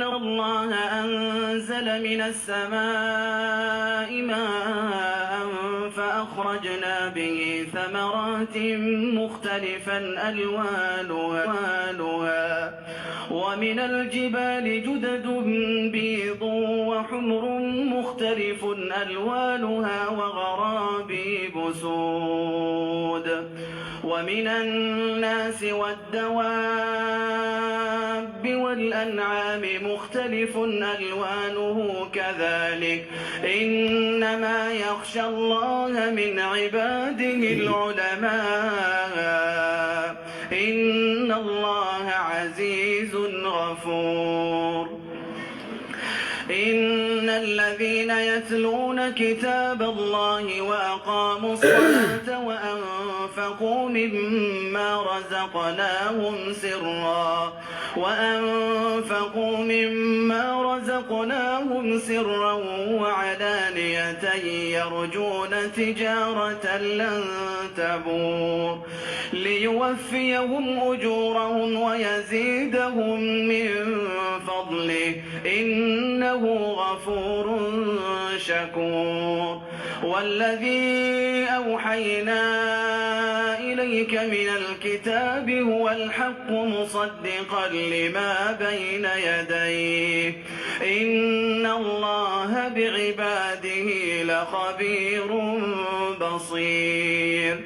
الله أنزل من السماء ماء فأخرجنا به ثمرات مختلفا ألوانها ومن الجبال جدد بيض وحمر مختلف ألوانها وغرابيب سود ومن الناس والدواب والأنعام مختلف ألوانه كذلك إنما يخشى الله من عباده العلماء إن الله عزيز غفور. إن الذين يتلون كتاب الله وأقاموا الصلاة وأنفقوا مما رزقناهم سرا وعلانية يرجون تجارة لن تبور ليوفيهم أجورهم ويزيدهم من فضله إنه غفور شكور. والذي أوحينا إليك من الكتاب هو الحق مصدقا لما بين يديه إن الله بعباده لخبير بصير.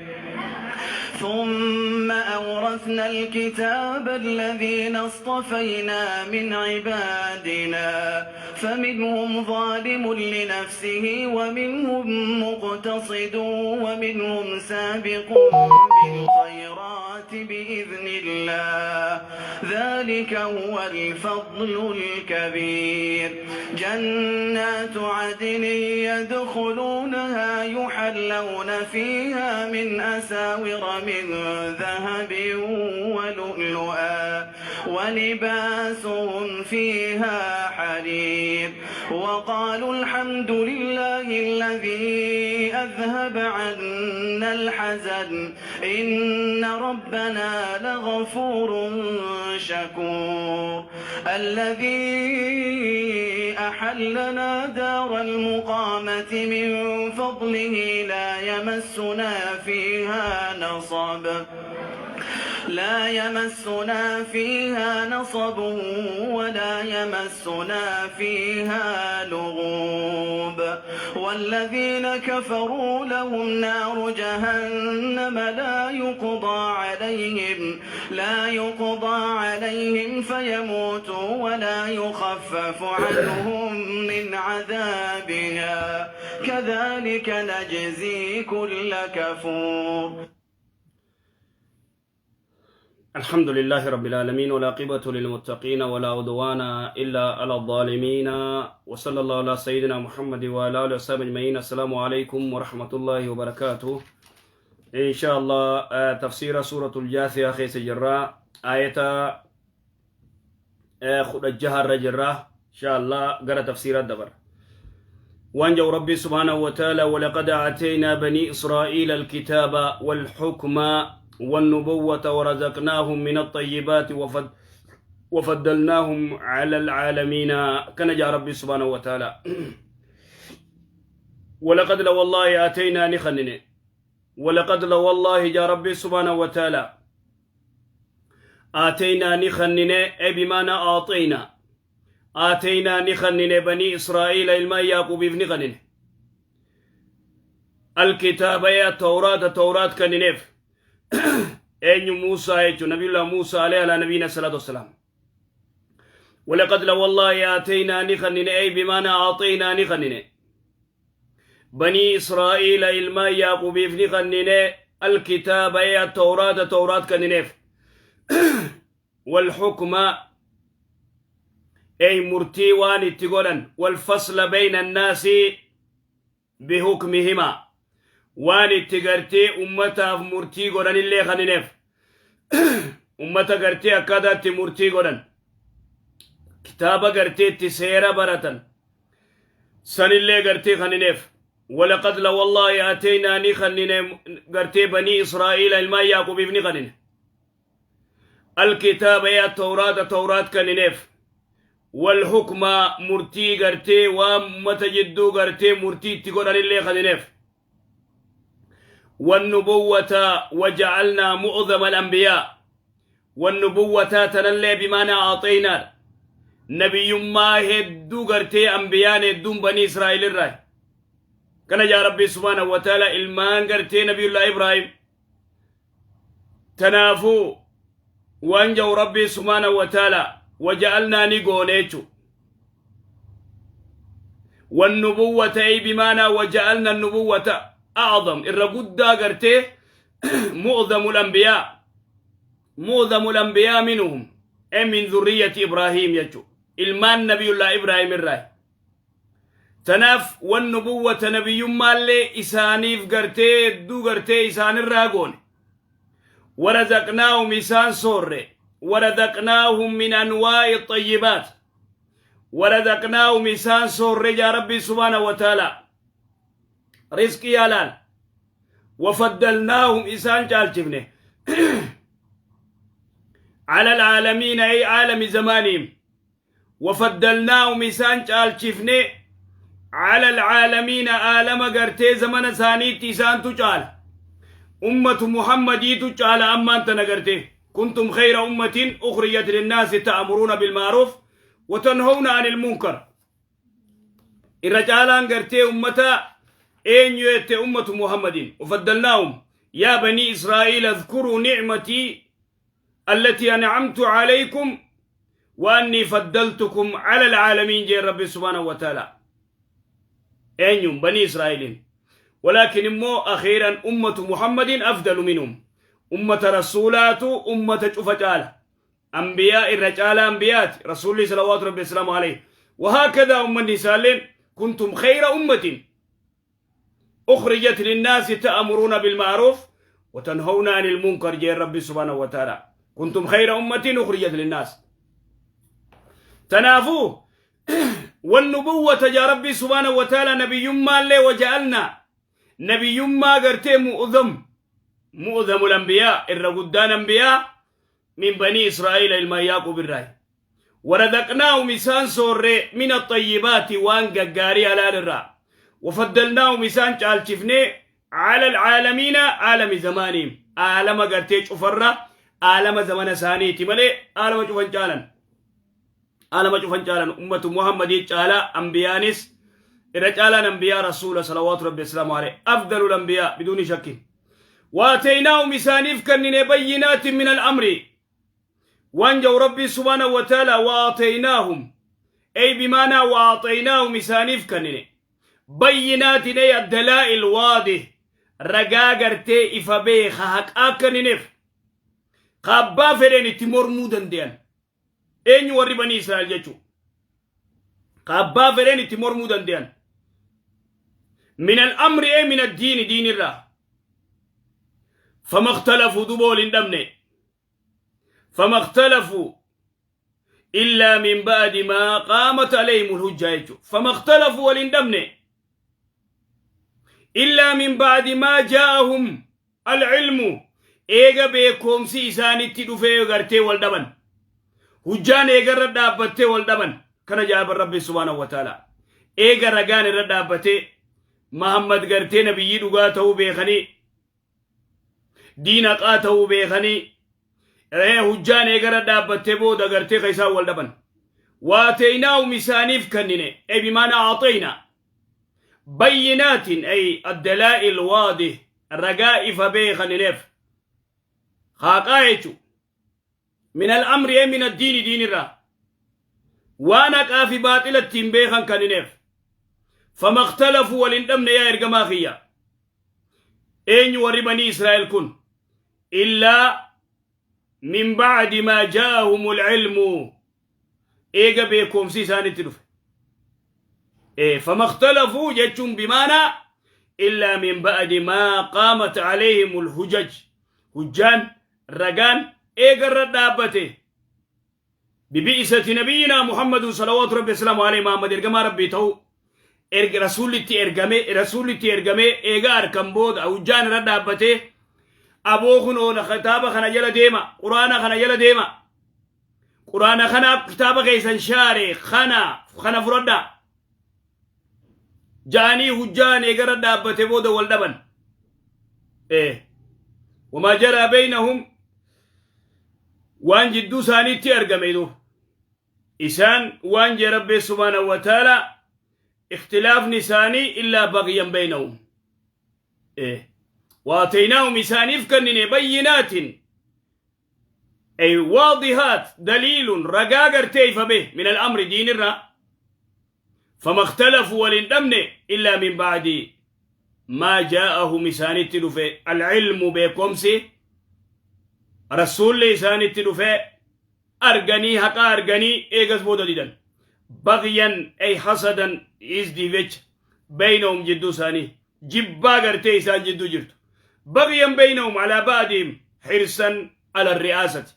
ثم أورثنا الكتاب الذين اصطفينا من عبادنا فمنهم ظالم لنفسه ومنهم مقتصد ومنهم سابق بالخيرات بإذن الله ذلك هو الفضل الكبير. جنات عدن يدخلونها يحلون فيها من أساور من ذهب ولؤلؤا ولباسهم فيها حرير. وقالوا الحمد لله الذي أذهب عنا الحزن إن ربنا لغفور شكور. الذي أحلنا دار المقامة من فضله لا يمسنا فيها نصب ولا يمسنا فيها لغوب. والذين كفروا لهم نار جهنم لا يقضى عليهم فيموتوا ولا يخفف عنهم من عذابها كذلك نجزي كل كفور. الحمد لله رب العالمين والعاقبة للمتقين ولا عدوان إلا على الظالمين وصلى الله على سيدنا محمد وعلى آله وصحبه أجمعين. السلام عليكم ورحمة الله وبركاته. إن شاء الله تفسير سورة الجاثية خيس جراء آية خد الجهر جراء إن شاء الله قرأ تفسير الدبر. وانجو ربي سبحانه وتعالى ولقد آتينا بني إسرائيل الكتاب والحكم والنبوة ورزقناهم من الطيبات وفضلناهم على العالمين. كان جاء ربي سبحانه وتعالى ولقد لو والله آتينا نخنن ولقد لو والله جاء ربي سبحانه وتعالى آتينا نخنن أي بمعنى آتينا نخنن بني إسرائيل إلما يعقوب نخنن الكتاب يا التوراة توراة كننف أين موسى يجو نبي الله موسى عليه على نبينا الصلاة والسلام. ولقد لو والله آتينا نخنن أي بمعنى أعطينا نخنن بني إسرائيل إلما يعقوب نخنن الكتاب يا التوراة توراة كننف والحكم أي مرتيوان تقولن والفصل بين الناس بحكمهما waan itti gartee ummataaf murtii godhan illee kanineef ummata gartee akkaataa itti murtii godhan kitaaba gartee itti seera baratan sanillee gartee kanineef. ولقد لو والله آتينا نخنن gartee بني إسرائيل ilmaan Yaaquubiif ni kanine الكتاب يا التوراة توراة kanineef Wal-hukma murtii gartee waan ummata jidduu gartee murtii itti godhanillee kannineef. Wannubuwwata waja'alnaa mu'dhama al-anbiyaa. Wannubuwwata tanallee bimaanaa aaxeeynaadha. Nabiyyummaa hedduu gartee anbiyaan hedduun banii Israa'el irraa. Kana jaa Rabbii subhaanahu wa ta'ala ilmaan gartee Nabiyullaa Ibraahim. Tanaafuu waan ja'u Rabbii subhaanahu wa ta'ala waja'alnaa ni goone jechuudha. Wannubuwwata ay bimaanaa waja'alna nubuwwata a'zam irra guddaa gartee mu'zamul anbiyaa mu'zamul anbiyaa minhum ay min dhurriyyati Ibrahiim jechuudha. Ilmaan Nabiyullaa Ibrahiim irraa. Tanaaf wannubuwwata nabiyyummaallee isaaniif gartee hedduu gartee isaanirraa goone. Warazaqnaahum isaan soorre. Warazaqnaahum min anwaa'i xayyibaat. Warazaqnaahum isaan soorre jaa Rabbii subhaanahu wa ta'ala. Rizqii halaal. Wafaddalnaahum isaan caalchifne. Ala alaalamiina ay aalami zamaanihim. Wafaddalnaahum isaan caalchifne ala alaalamiina aalama gartee zamana isaaniitti isaantu caala. Ummatu Muhammadiitu caala ammaan tana gartee. Kuntum khayra ummatin ukhrijat linnaasi ta'muruuna bilma'ruuf wa tanhawna anil munkar. Irra caalaan gartee ummata eenyu jette ummatu Muhammadiin. Wafaddalnaahum yaa banii Israa'iil adhkuruu ni'matii allatii an'amtu alaykum wa annii faddaltukum ala alaalamiin jeen Rabbi subhaanahu wa ta'ala. Eenyuun banii Israa'eliin. Walaakin immoo akhiiran ummatu Muhammadiin afdalu minhum. Ummata rasuulaatu ummata cufa caala. Anbiyaa irra caala anbiyaati. Rasuulli salawaatu Rabbi wasalaamu alayhi. Wahaakadaa ummanni isaalleen kuntum khayra ummatin ukhrijat linnaasi ta'muruuna bilma'ruuf wa tanhawna anil munkar jeen Rabbi subhaanahu wa ta'ala. Kuntum khayra ummatin ukhrijat linnaas. Tanaafuu wannubuwwata jaa Rabbi subhaanahu wa ta'ala nabiyyummaallee waja'alnaa nabiyyummaa gartee mu'udham mu'udhamul anbiyaa irra guddaan anbiyaa min banii Israa'iila ilmaan Yaaqoob irraayi. Warazaqnaahum isaan soorre min axayyibaati waan gaggaarii halaal irraa. Wafaddalnaahum isaan caalchifne ala alcaalamiina aalami zamaaniim. Aalama gartee cufarra aalama zamana isaaniiti malee aalama cufan caalan. Aalama cufan caalan ummatu Muhammadii caalaa ambiyaanis irra caalaan ambiyaa rasuula salawaatu rabbi wasalaamu alayhi afdalul ambiyaa biduuni shakkin. Waataynaahum isaaniif kennine bayyinaatin min al-amri waan jau Rabbii subhaanahu wa ta'ala waataynaahum ay bimaanaa waataynaahum isaaniif kennine bayyinaatin ay addalaa'il waadih ragaa gartee ifa beeka haqaa kennineef ka abbaa fedheen itti mormuu dande'an eenyu warri banii Israa'el jechuu ka abbaa fedheen itti mormuu dande'an min al-amri ay min ad-diini diinirraa fama iktalafuu duba wal hin dhabne fama iktalafuu illaa min ba'di maa qaamat alayhim al-hujja jechuu fama iktalafuu wal hin dhabne illaa min ba'di maa jaa'ahum al-ilmu eega beekoomsi isaanitti dhufee gartee wal dhaban hujjaan eega irra dhaabbattee wal dhaban kana jaaban Rabbi subhaanahu wa ta'ala eega ragaan irra dhaabbatee Muhammad gartee nabiyyii dhugaa ta'uu beekanii diin haqaa ta'uu beekanii hujjaan eega irra dhaabbattee booda gartee ka isaan wal dhaban waateynaahum isaaniif kennine ay bimaana aaxeynaa bayyinaatin ay addalaa'il waadih ragaa ifa beekanineef haaqaa jechu min al-amri ay min addiini diinirraa waan haqaa fi baaxila ittiin beekan kanineef fama iktalafuu wal hin dhabne yaa ergamaa kiyya eenyu warri banii Israa'el kun illaa min ba'di maa jaa'ahumul ilmu eega beekoomsi isaanitti dhufe fama iktalafuu jechuun bimaanaa illaa min ba'di maa qaamat alayhimul hujaj hujjaan ragaan eega irra dhaabbate bibi'isati nabiyyinaa Muhammadun salawaatu rabbi wasalaamu alayhi Muhammad ergamaa rabbii ta'uu erga rasuullitti ergame rasuullitti ergamee eega harkan booda hujjaan irra dhaabbatee aboo kun oola kitaaba kana jala deema quraana kana jala deema. Quraana kana kitaaba keessan shaare kana kana fudhadhaa ja'anii hujjaan eegara dhaabbate booda wal dhaban. Wamaa jaraa beeynahum, waan jidduu isaaniitti argame duuba isaan waan jee Rabbi subhaanahu wa ta'ala, ikhtilaafni isaanii illaa bagyan beeynahum. Waataynaahum, isaaniif kennine, bayyinaatin ay waadihaat, daliilun, ragaa gartee ifa bahe, min al'amri, diinirraa. Fama ikhtalafu, walin dhabne, illaa min ba'di maa jaa'ahum, isaanitti dhufe, alcilmu, beekomsi rasuulli isaanitti dhufe, arganii, haqa arganii, eegas booda didan. Bagyan ay hasadan isdiif jecha, baynahum, jidduu isaanii jibbaa gartee isaan jidduu jirtu. Bagyan baynahum alaa ba'dihim hirsan ala ri'aasati.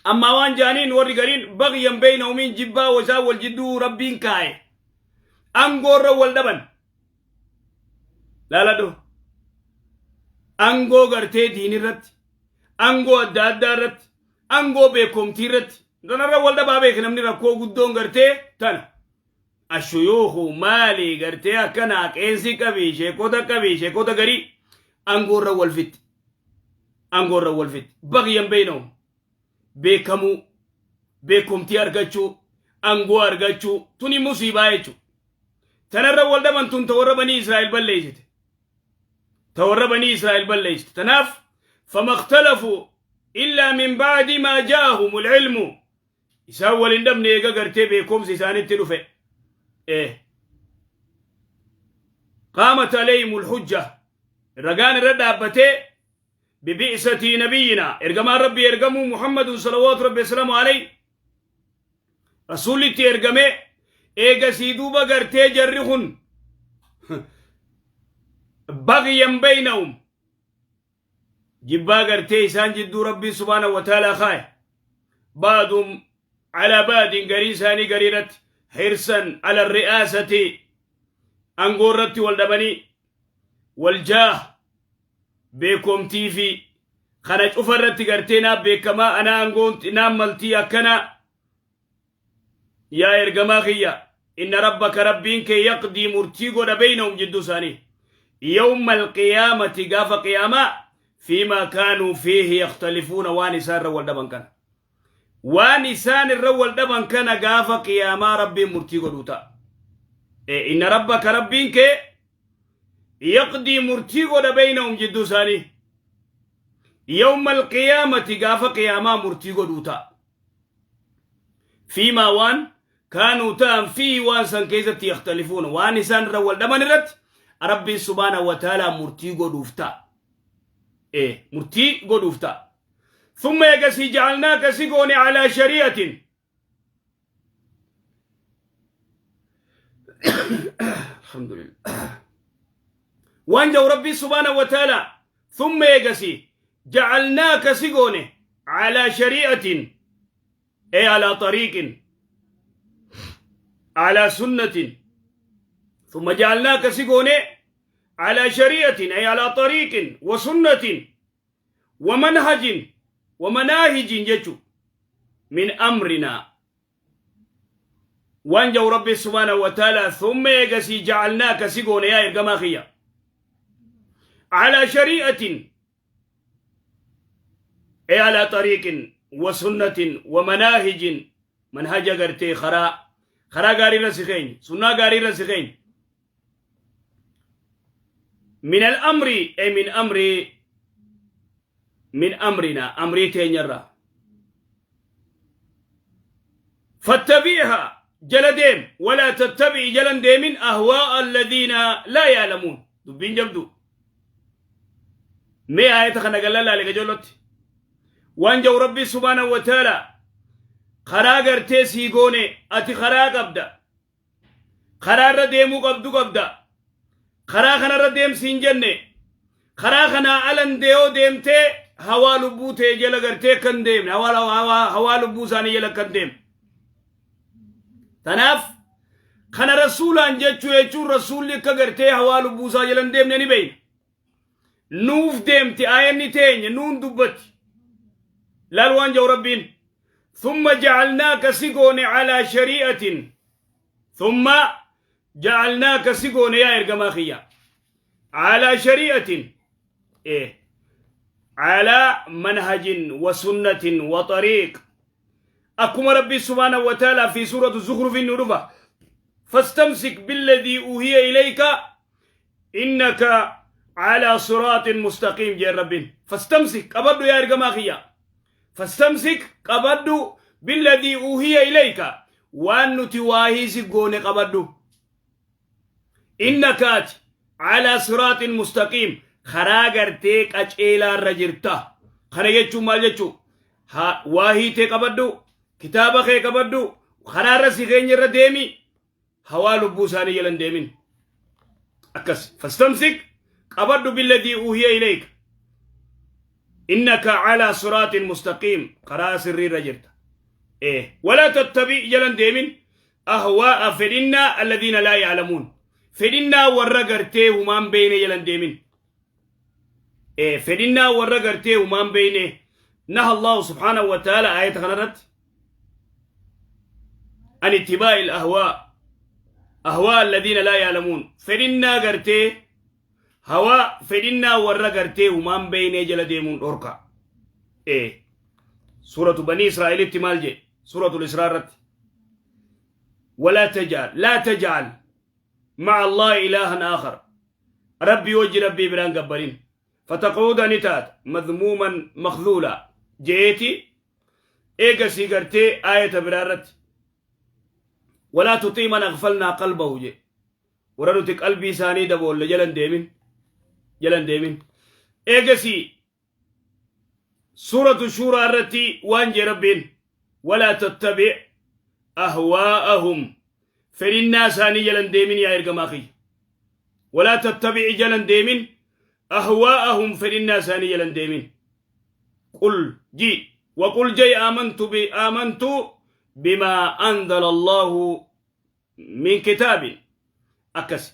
Amma waan jaaniin warri gariin bagyan baynahumiin jibbaa isaan wal jidduu Rabbiin kaaye angoorra wal dhaban. Laaladhu, angoo gartee diinirratti, angoo adda addaa irratti, angoo beekomtii irratti, kanarra wal dhabaa beeke namni. Rakkoo guddoon gartee tana ashuyuuku maali gartee akkanaa qeensi qabii, sheekota qabii, sheekota garii angoorra wal fitti, angoorra wal fitti. Bagyan baynahum beekamuu, beekomtii argachuu, angoo argachuu, tuni musiibaa jechuudha. Tanarra wal dhaban. Tun ta warra Banii Israa'el balleessite, ta warra Banii Israa'el balleessite. Tanaaf fama ikhtalafu illaa min ba'di maa jaa'ahum ilmu, isaan wal hin dhabne eega gartee beekumsi isaanitti dhufe. Qaamat alayhim ulhujja, ragaan irra dhaabbatee, bibi'satii nabiyyina, ergamaan Rabbii ergamuu, Muhammadun salawaatu Rabbi wasalaamu alayhi, rasuullitti ergamee, eegasii duuba gartee jarri kun bagyan baynahum, jibbaa gartee isaan jidduu Rabbii subhaanahu wa ta'aalaa kaaye, ba'dum calaa ba'din, garii isaanii garii irratti, hirsan ala ri'aasati, angoo irratti wal dhabanii, waljaah, beekomtii fi kana cufa irratti gartee naaf beekamaa, anaa angoon naaf maltii akkana. Yaa ergamaa kiyya, inna rabbaka, Rabbiin kee, yaqdii, murtii godha, beynahum, jidduu isaanii, yawma alqiyaamati, gaafa qiyaamaa, fiimaa kaanuu fiihi yakhtalifuuna, waan isaan irra wal dhaban kana, waan isaan irra wal dhaban kana gaafa qiyaamaa Rabbiin murtii godhuu ta'a. Inna rabbaka, Rabbiin kee, yaqdii, murtii godha, beynahum, jidduu isaanii, yawma alqiyaamati, gaafa qiyaamaa murtii godhuu ta'a, fiimaa, waan, kaanuu, ta'an, fiihi, waan san keessatti, yakhtalifuuna, waan isaan irra wal dhaban irratti Rabbiin subhaanahu wa ta'aalaa murtii godhuuf ta'a. Murtii godhuuf ta'a. Thumma, eegasii, ja'alnaaka, si goone, alaa shari'atin. Alhamdulillah. Waan jau Rabbii subhaanahu wa ta'aalaa, thumma, eegasii, ja'alnaaka, si goone, alaa shari'atin, ay alaa tariiqin, alaa sunnatin. Thumma ja'alnaaka, si goone, alaa shari'atin, ay alaa tariiqin wa sunnatin wa manhajin wa manaahijin jechu, min amrinaa. Waan jau Rabbi subhaanahu wa ta'aalaa, thumma, eegasii, ja'alnaaka, si goone, yaa ergamaa kiyya, alaa shari'atin, ay alaa tariiqin wa sunnatin wa manaahijin, manhaja gartee karaa gaarii irra si keenya, sunnaa gaarii irra si keenya, min al-amri, ay min amri, min amrina, amrii teenyarraa. Fattabi'ha, jala deem, walaa tattabi'i, jalan deemin, ahwaa'a alladhiina laa ya'lamuun. Dubbiin jabdu. Mee aayata kana galla laale gajoollotti. Waan jau Rabbii subhaanahu wa ta'ala, karaa gartee sii goone, ati karaa qabda, karaa irra deemuu qabdu qabda, karaa kanarra deemsi hin jenne. Karaa kanaa alan deeyoo deemtee hawaa lubbuu ta'e jala gartee kan deemne, hawaa lubbuu isaanii jala kan deemne. Tanaaf kana rasuulaan jechuu jechuun rasuulli akka gartee hawaa lubbuu isaa jala hin deemne ni beeyna. Nuuf deemti aayanni teenya, nuun dubbatti. Laal waan jau Rabbiin. Thumma jacalnaaka si goone calaa shari'atin thumma jacalnaaka si goone yaa ergamaa kiyya calaa shari'atin ee calaa manhajin wa sunnatin wa xariiq akkuma rabbi subhaanahu wa ta'ala fi suuratu zukhrufin nu dhufa fastamsik billadhii uhiya ilayka innaka calaa siraaxin mustaqiim jeen rabbiin fastamsik qabadhu yaa ergamaa kiyya fastamsik qabadhu billadii uhiya ilayka waan nuti waahii si goone qabadhu innaka ati calaa siraaxin mustaqiim karaa gartee qaceelaa irra jirta kana jechuun maal jechuu waahii tee qabadhu kitaaba kee qabadhu karaa irra si keenya irra deemi hawaa lubbuu isaanii jala hin deemin akkas fastamsik qabadhu billadii uhiya ilayka innaka calaa siraatin mustaqiim karaa sirrii irra jirta ee walaa tattabi jala hin deemin ahwaa'a fedhinnaa alladhiina laa ya'lamuun fedhinnaa warra gartee humaan beeyne jala hin deemin ee fedhinnaa warra gartee humaan beeyne naha allahu subhaanahu wa ta'ala aayata kanarratti an ittibaa'i al-ahwaa ahwaa alladhiina laa ya'lamuun fedhinnaa gartee hawaa fedhinnaa warra gartee humaan beeynee jala deemuun dhorka ee suuratu banii israa'elitti maal jedhe suuratul israa irratti walaa taj'al laa taj'al ma'a allahi ilaahan aakhar rabbii wajji rabbii biraan gabbarin fataqcuuda ni taata madmuuman makdhuula je'eeti eegasii gartee aayata biraa irratti walaa tuxii man agfalnaa qalbahu jedhe warra nuti qalbii isaanii daboolle jala hin deemin jala hin deemin eegasii suuratu shuuraa irratti waan jee rabbiin walaa tattabi ahwaa'ahum fedhinnaa isaanii jala hin deemin yaa ergamaa kiyya walaa tattabi'i jala hin deemin ahwaa'ahum fedhinnaa isaanii jala hin deemin qul ji waqul jay aamantu bi aamantu bimaa anzala allaahu min kitaabin akkas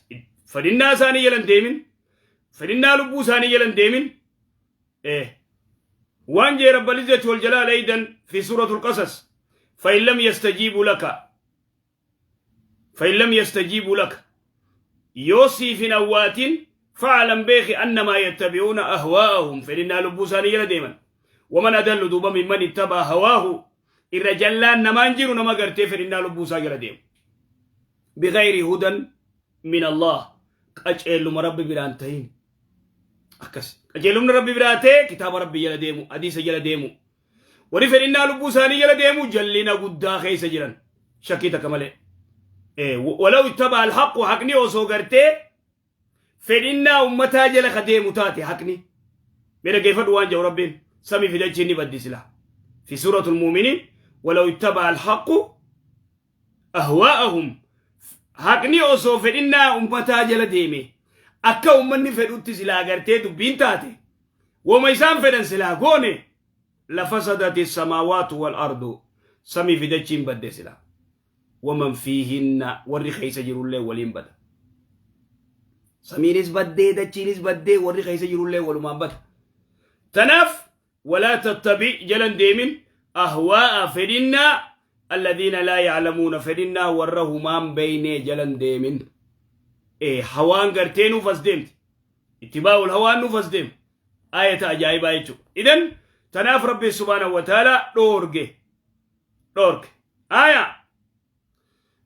fedhinnaa isaanii jala hin deemin fedhinnaa lubbuu isaanii jala hin deemin waan jee rabbal izzati wal jalaal aydan fi suuratul qasas فإن لم يستجيبوا لك فإن لم يستجيبوا لك يوسف نوات فاعلم بيخ أنما يتبعون أهواءهم فإننا لبو isaanii jala deeman ومن أضل دوبا ممن اتبع هواه irra jallaan namaan jiru nama gartee fedhinnaa lubbuu isaa jala deemu بغير هدى من الله qaceelluma rabbi biraan tahin akkas qaceellumni rabbi biraa ta'e kitaaba rabbi jala deemu hadiisa jala deemu warri fedhinnaa lubbuu isaanii jala deemu jallina guddaa keessa jiran shakkii takka malee ولو اتبع الحق haqni osoo gartee fedhinnaa ummataa jala ka deemu taate haqni mee dhaggeeffadhu waan jedhu rabbiin samii fi dachiin ni baddi sila في سورة المؤمنين ولو اتبع الحق أهواءهم haqni osoo fedhinnaa ummataa jala deeme akka ummanni fedhutti silaa gartee dubbiin taate woma isaan fedhan silaa goone لفسدت السماوات والأرض samii fi dachiin badde sila ومن فيهن warri keessa jirullee waliin bada samiinis baddee dachiinis baddee warri keessa jirullee walumaan bada tanaaf ولا تتبع jalan deemin أهواء fedhinnaa الذين لا يعلمون fedhinnaa warra humaan beeynee jalan deemin hawaan gartee nuuf as deemti اتباع الهوى nuuf as deem ayata ajaa'ibaa jechuudha idan tanaaf rabbi سبحانه وتعالى dhoorge dhoorge aya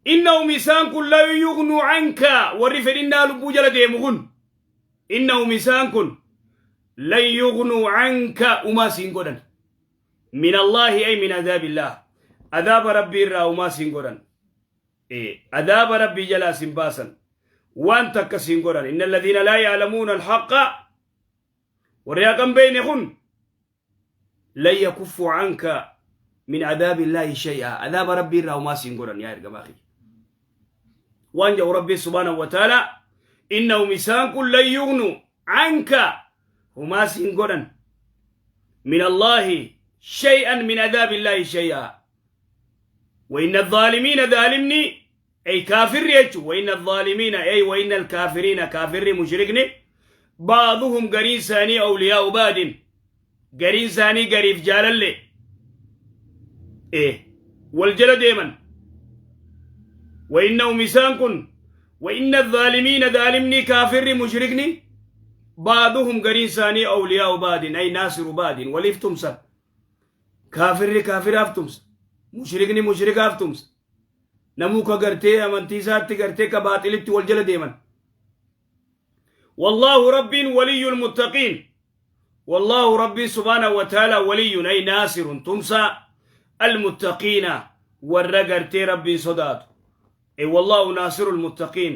إنهم isaan kun لن يغنوا عنك warri fedhinnaa lubbuu jala deemu kun إنهم isaan kun لن يغنوا عنك umaa siin godhan من الله أي من عذاب الله عذاب rabbii irraa umaa siin godhan عذاب rabbii jalaa siin baasan waan takka siin godhan إن الذين لا يعلمون الحق warri haqan beeyne kun لن يكفوا عنك من عذاب الله شيئا عذاب rabbii irraa umaa siin godhan yaa ergamaa kiyya waan jedhu rabbii سبحانه وتعالى إنهم isaan kun لن يغنوا عنك humaa siin godhan من الله شيئا من عذاب الله شيئا وإن الظالمين ظالمني أي كافر يجو وإن الظالمين أي وإن الكافرين كافر مشركني بعضهم gariin isaanii أولياء بعض gariin isaanii gariif jaalallee Ee, wal jala deeman. Wa'innahum isaan kun wa'inna dhaalimiina dhaalimni kaafirri mushrikni baaduhum gariin isaanii awliyaa'u baadin ay naasiru baadin waliif tumsan. Kaafirri kaafiraaf tumsa. Mushrikni mushrikaaf tumsa. Namuu ka gartee amantii isaatti gartee ka baaxilitti wal jala deeman. Wallaahu rabbiin waliyyul muttaqiin. Wallaahu rabbiin subhaanahu wa ta'ala waliyyun ay naasirun tumsaa almuttaqiina warra gartee rabbiin sodaatu. Ay wallaahu naasirul muttaqiin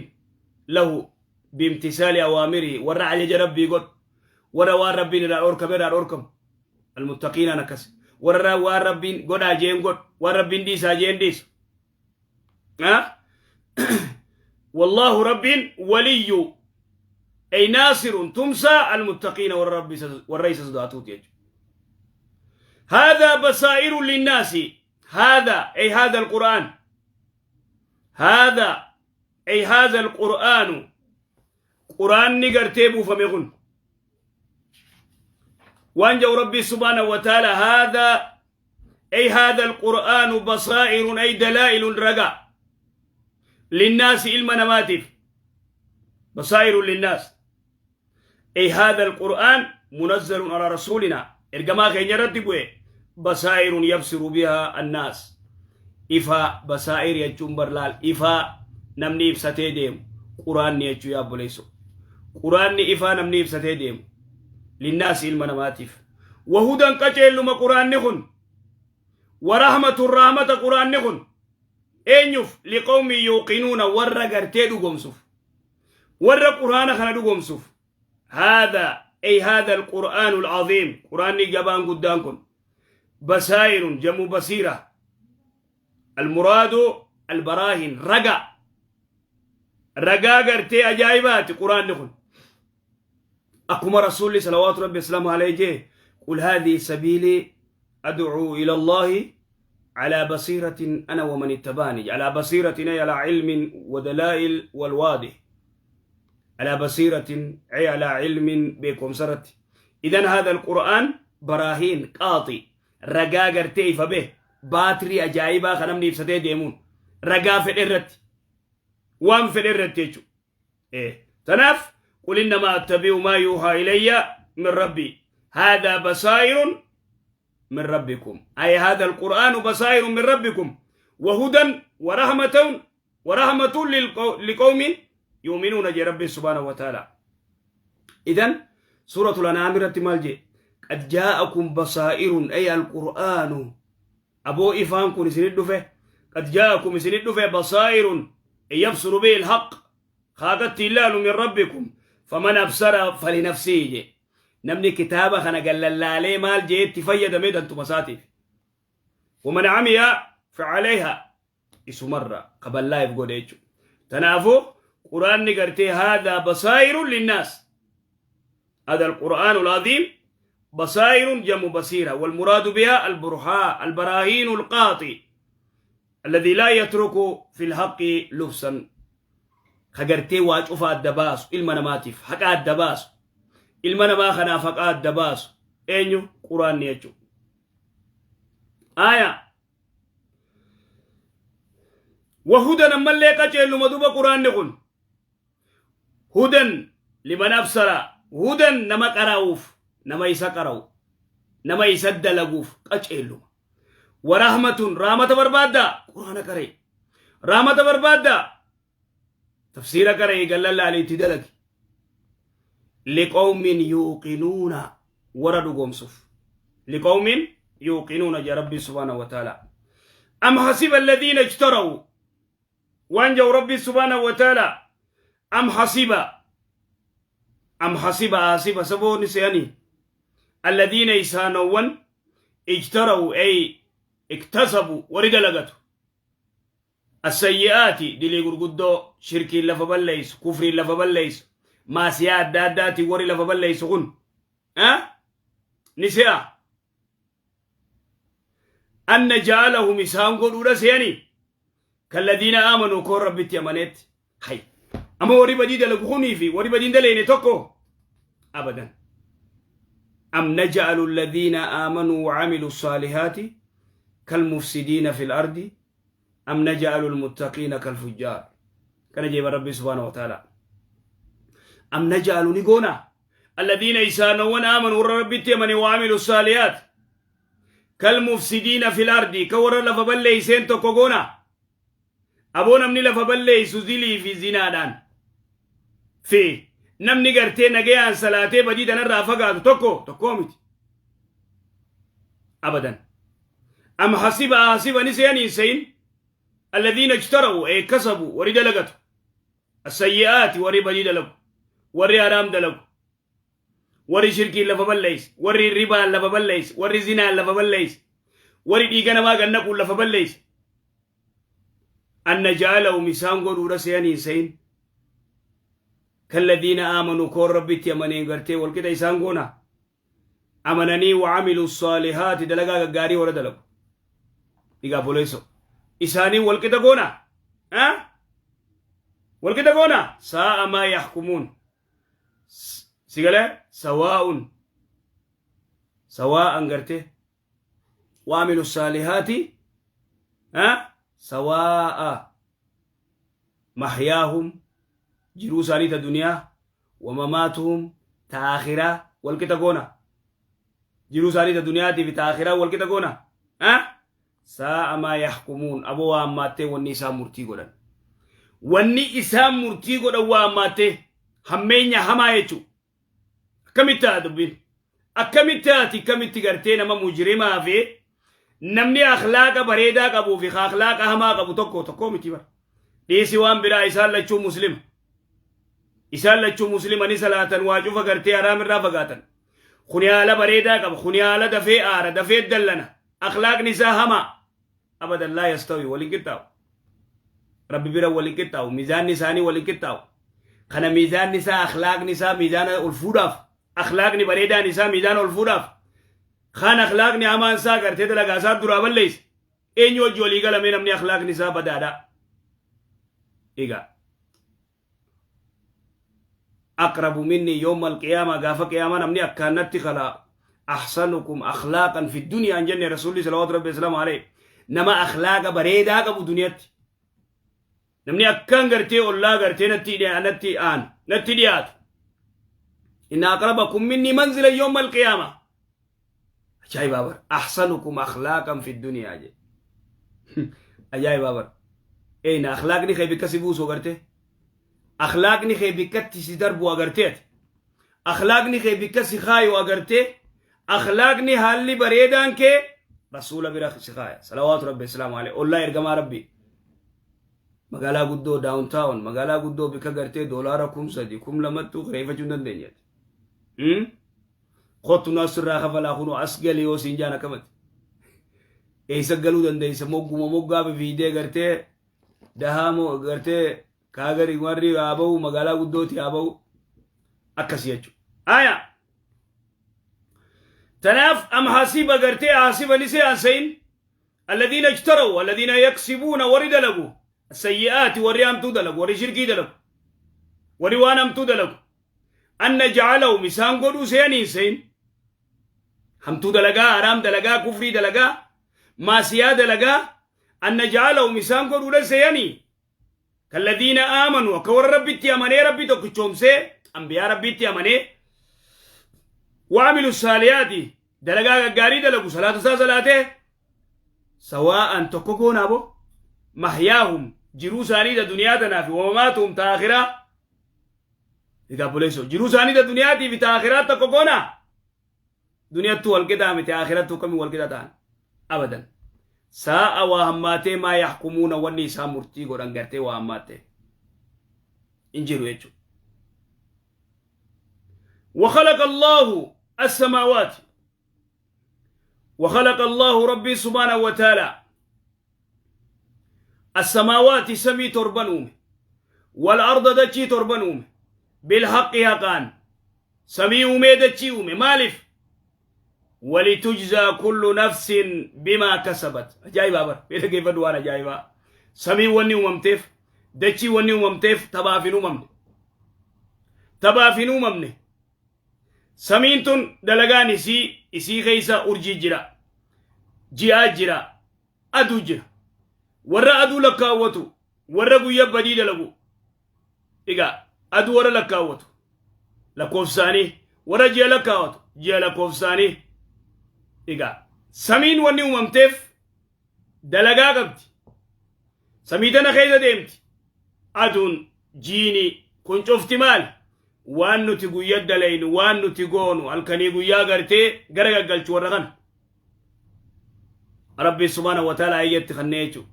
lahu biimtisaali awaamirihi warra ajaja rabbii godhu warra waan rabbiin irraa dhorkame irraa dhorkamu. Almuttaqiinaan akkas warra waan rabbiin godhaa jeen godhu waan rabbiin dhiisaa jeen dhiisu. Wallaahu rabbiin waliyyu ay naasirun tumsaa almuttaqiina warra rabbi warra isa sodaatuuti jechuudha. هذا بصائر للناس هذا أي هذا القرآن هذا أي هذا القرآن قرآن نقرتي بوفمي وانجو ربي سبحانه وتعالى هذا أي هذا القرآن بصائر أي دلائل رقا للناس علم نماتف بصائر للناس أي هذا القرآن منزل على رسولنا إرجما خين رتبه بصائر يبصر بها الناس إفا بصائر يجون برلال إفا نمني إفساتي ديم قرآن يجو يا بوليسو قرآن إفا نمني إفساتي ديم للناس علم نماتف وهدى قجل لما قرآن نخن ورحمة الرحمة قرآن نخن أنيف لقوم يوقنون ورا قرتي دوغمسوف ورا قرآن خنا دوغمسوف هذا أي هذا القرآن العظيم قرآن جبان قدامكم بصائر جمع بصيرة المراد البراهين رقا رقا قرتي أجايبات قرآن نخن أقوم رسول صلوات ربي وسلامه عليه قل هذه سبيلي أدعو إلى الله على بصيرة أنا ومن اتبعني على بصيرة أي على علم ودلائل والواضح على بصيرة أي على علم بكم سرت. إذن هذا القرآن براهين قاطي رقا قرتي فبه باتري أجايبا خنمني بستي ديمون رقا في الإرت وام في الإرت يجو إيه تناف قل إنما أتبع ما يوحى إلي من ربي هذا بصائر من ربكم أي هذا القرآن بصائر من ربكم وهدى ورحمة ورحمة لقوم يؤمنون برب سبحانه وتعالى. إذن سورة الأنعام رتمالجي قد جاءكم بصائر أي القرآن أبو إفهامكم سندفه قد جاءكم سندفه بصائر أي يبصر به الحق خاقت الله من ربكم فمن أبصر فلنفسه. نمني كتابة خنا قال لله مال جيت تفيد ميدا تمساتي ومن عمي فعليها اسمر قبل لا يفقد يجو تنافو قرآن نقرتي هذا بصائر للناس هذا القرآن العظيم بصائر جمع بصيرة والمراد بها البرهاء البراهين القاطي الذي لا يترك في الحق لبسا خقرتي واجفا الدباس المنماتف حق الدباس ilma namaa kanaaf haqaa adda baasu eenyu quraanni jechuudha. Aya wahudan ammallee qaceelluma duba quraanni kun hudan liman absara hudan nama qara'uuf nama isa qara'u nama isa dalaguuf qaceelluma. Warahmatun rahmata barbaaddaa quraana qara'e rahmata barbaaddaa tafsiira qara'e gallallaaliitti dalagi. لقوم يوقنون ورد قومسف لقوم يوقنون يا ربي سبحانه وتعالى. أم حسب الذين اجتروا وانجوا ربي سبحانه وتعالى أم حسب حسب سبون سياني الذين يسانون اجتروا أي اكتسبوا ورد لغتو السيئات دلي قرقدو شركي لفبليس كفري لفبليس maasiyaa adda addaatiin warri lafa balleessu kun ni se'a. Anna ja'alahum isaan godhuudha se'anii kalladiina aamanuu koon rabbitti amaneetti. Hay amma warri badii dalagu kunii fi warri badii hin daleene tokko abadan. Am naj'alu alladhiina aamanuu wa amilu saalihaati Kalmufsidiina fil ardi am naj'alu almuttaqiina kalfujjaar. Kana jeeba Rabbi subhaanahu wa ta'ala. Am naj'alu ni goona. Alladhiina isaanowwan aamanu warra Rabbitti amane wa amilu saalihaat. Kalmufsidiina fil ardi ka warra lafa balleeyseen tokko goona. Aboo namni lafa balleeysu zilii fi zinaadhaan fi namni gartee nagayaan salaatee badii tanarraa fagaatu tokko tokkoo miti. Abadan. Am hasiba hasiba ni seeyanii hin seyin alladhiina ijtara'u ee kasabu warri dalagatu asayyi'aati warri badii dalagu warri haraam dalagu warri shirkiin lafa balleeyse warri ribaan lafa balleeyse warri zinaan lafa balleeyse warri dhiiga namaa gannaquun lafa balleeyse an naj'alahum isaan godhuudha seeyanii hin seyin kalladiina aamanuu koon rabbitti amaneen gartee walqixa isaan goona amananii wa'amilu saalihaati dalagaa gaggaarii warra dalagu dhigaa boleesso isaanii walqixa goona walqixa goona saa'a maa yaxkumuun sigale sawaa'un sawaa'an garte wa'amilu saalihaati sawaa'a mahyaahum jiruu isaanii ta duniyaa wa mamaatuhum ta aakhiraa walqixa goona jiruu isaanii ta duniyaatii fi ta aakhiraa walqixa goona saa'a maa yaxkumuun aboo waa hammaattee wanni isaan murtii godhan wanni isaan murtii godhan waa hammaattee hammeenya hamaa jechuu akkamitti ta'a dubbiin akkamitti taati akkamitti gartee nama mujrimaa fi namni akhlaaqa bareedaa qabuu fi akhlaaqa hamaa qabu tokko tokko miti bara dhiisi waan biraa isaan lachuu muslima isaan lachuu muslima ni salaatan waa cufa gartee haraam irraa fagaatan kuni haala bareedaa qaba kuni haala dafee aara dafee dallana akhlaaqni isaa hamaa abadan laa yastawi waliin qixxaawu rabbi bira waliin qixxaawu miizaanni isaanii waliin qixxaawu kana miizaanni isaa akhlaaqni isaa miizaana ol fuudhaaf akhlaaqni bareedaan isaa miizaana ol fuudhaaf kaan akhlaaqni hamaan isaa gartee dalagaa isaa duraa balleessa eenyu hojii walii galamee namni akhlaaqni isaa badaadha egaa aqrabu minni yawma alqiyaama gaafa qiyaamaa namni akkaan natti kala ahsanukum akhlaaqan fi dunyaa hin jenne rasuulli salawaatu rabbi wasalaamu alayhi nama akhlaaqa bareedaa qabu duniyatti namni akkaan gartee ollaa gartee natti natti aan natti dhiyaatu inna aqrabakum minni manzila yawma alqiyaama ajaa'ibaa bar ahsanukum akhlaaqan fi dunyaa jedhe ajaa'ibaa bar eyna akhlaaqni kee bikka si buusu agartee akhlaaqni kee bikkatti si darbu agartee ati akhlaaqni kee bikka si kaayu agartee akhlaaqni haalli bareedaan kee rasuula bira si kaaya salawaatu rabbi islaamu alayhi ollaa ergamaa rabbi magaalaa guddoo downtown magaalaa guddoo bikka gartee doolaara 3000 2000ttu kireeffachuu hin dandeenyeeti Kottu nu asirraa kafalaa kunoo as gali yoo siin jaan akkamati. Eessa galuu dandeessa mogguma moggaa fifiidee gartee dahaa moo gartee kaagari warri haa bahu magaalaa guddooti haa bahu akkasii jechuudha. Aya. Tanaaf am hasiba gartee hasiba ni se'an se'in alladhiina ijtaraw alladhiina yaksibuuna warri dalagu sayyi'aati warri hamtuu dalagu warri shirkii dalagu warri waan hamtuu dalagu an naj'alahum isaan godhuu seeyanii hin seyin hamtuu dalagaa haraam dalagaa kufrii dalagaa maasiyaa dalagaa an naj'alahum isaan godhuudha seeyanii kalladiina aamanu akka warra rabbitti amanee rabbi tokkichoomsee ambiyaa rabbitti amanee waamilu saaliyaati dalagaa gaggaarii dalagu salaata isaa salaatee sawaa'an tokko goonaa bo mahyaahum jiruu isaanii ta duniyaa tanaa fi wamamaatuhum ta akhiraa Egaa obboleessoo jiruu isaanii ta duniyaatii fi ta akhiraa tokko goona. Duniyattuu wal qixaa miti akhirattuu kamiin wal qixa ta'an abadan. Saa'a waa hammaatee maa yaxkumuuna wanni isaan murtii godhan gartee waa hammaattee hin jiru jechuudha. وخلق الله السماوات وخلق الله ربي سبحانه وتعالى السماوات سمي تربن أومه والأرض دچي تربن أومه بالحق حقان سمي أومه دچي أومه مالف ولتجزى كل نفس بما كسبت أجايب أبر بيتا كيف دوان أجايب سمي وني أممتف دچي وني أممتف تبافين أممني تبافين أممني Samiin tun dalagaan isii isii keessa urjii jira. Ji'aa jira. Aduu jira. Warra aduu lakkaawwatu, warra guyya badii dalagu. Egaa aduu warra lakkaawwatu lakkoofsaanii, warra ji'a lakkaawwatu ji'a lakkoofsaanii. Egaa samiin wanni uumamteef dalagaa qabdi. Samii tana keessa deemti. Aduun, jiini kun cufti maali? Waan nuti guyya dalaynu, waan nuti goonu, halkanii guyyaa gartee gara gaggalchu warra kana. Rabbi subhaanahu wa ta'ala ayyatti kannee jechuudha.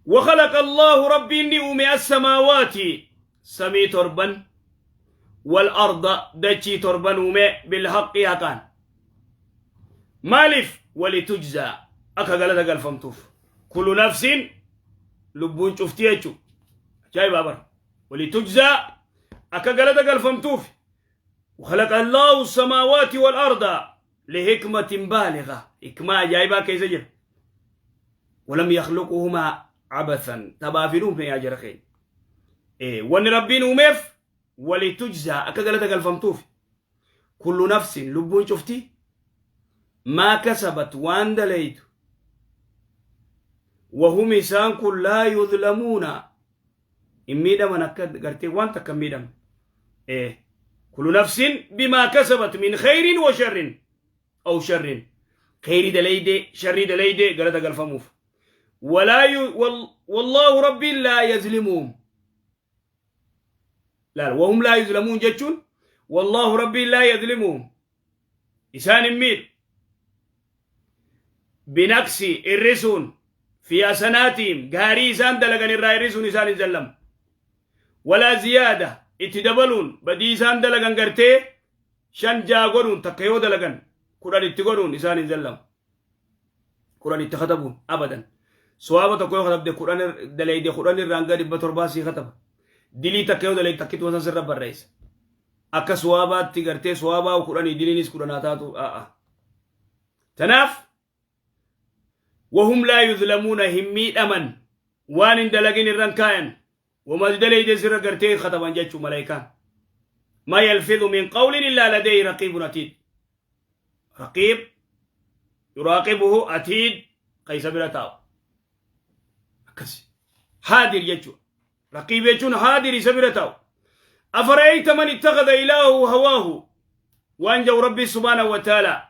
وخلق الله ربي إني أمي السماوات سمي تربا والأرض دتشي تربا أمي بالحق يقان مالف ولتجزى أكا قالت قال فمتوف كل نفس لبون شفتيتشو جاي بابر ولتجزى أكا قالت قال فمتوف وخلق الله السماوات والأرض لحكمة بالغة حكمة جايبة كيس جر ولم يخلقهما عبثا تبافلون يا جرخين إيه وان ربين ومف ولتجزى أكا قالت قال فمتوف كل نفس لبون شفتي ما كسبت وان دليت وهم إسان كل لا يظلمون إميدا من أكد قرتي وان تكميدا إيه كل نفس بما كسبت من خير وشر أو شر خير دليدي شر دليدي قالت قال فموف ولا والله ربي لا يظلمهم لا وهم لا يظلمون جتشون والله ربي لا يظلمهم إسان ميل بنقص الرسون في أسناتهم غاري إسان دلقن الرأي رسون إسان زلم ولا زيادة اتدبلون بدي إسان دلقن قرتي شن جاغرون تكيو دلقن قرآن اتقرون إسان زلم قرآن اتخطبون أبدا سوابة تكيو خطب دي قرآن دلي دي قرآن الرانقا دي بطرباسي خطب دلي تكيو دلي تكيتو وسان سر رب الرئيس أكا سوابة تقرتي سوابة وقرآن دلينيس قرآن آتاتو تناف وهم لا يظلمون همي أمن وان دلقين الرنكاين وما دلي دي سر قرتي خطبان جاتشو ملايكان ما يلفظ من قول إلا لديه رقيب عتيد رقيب يراقبه عتيد قيس برتاو أكسي حاضر يجو رقيب يجون حاضر يسبرتاو أفرأيت من اتخذ إلهه هواه وأنجو ربي سبحانه وتعالى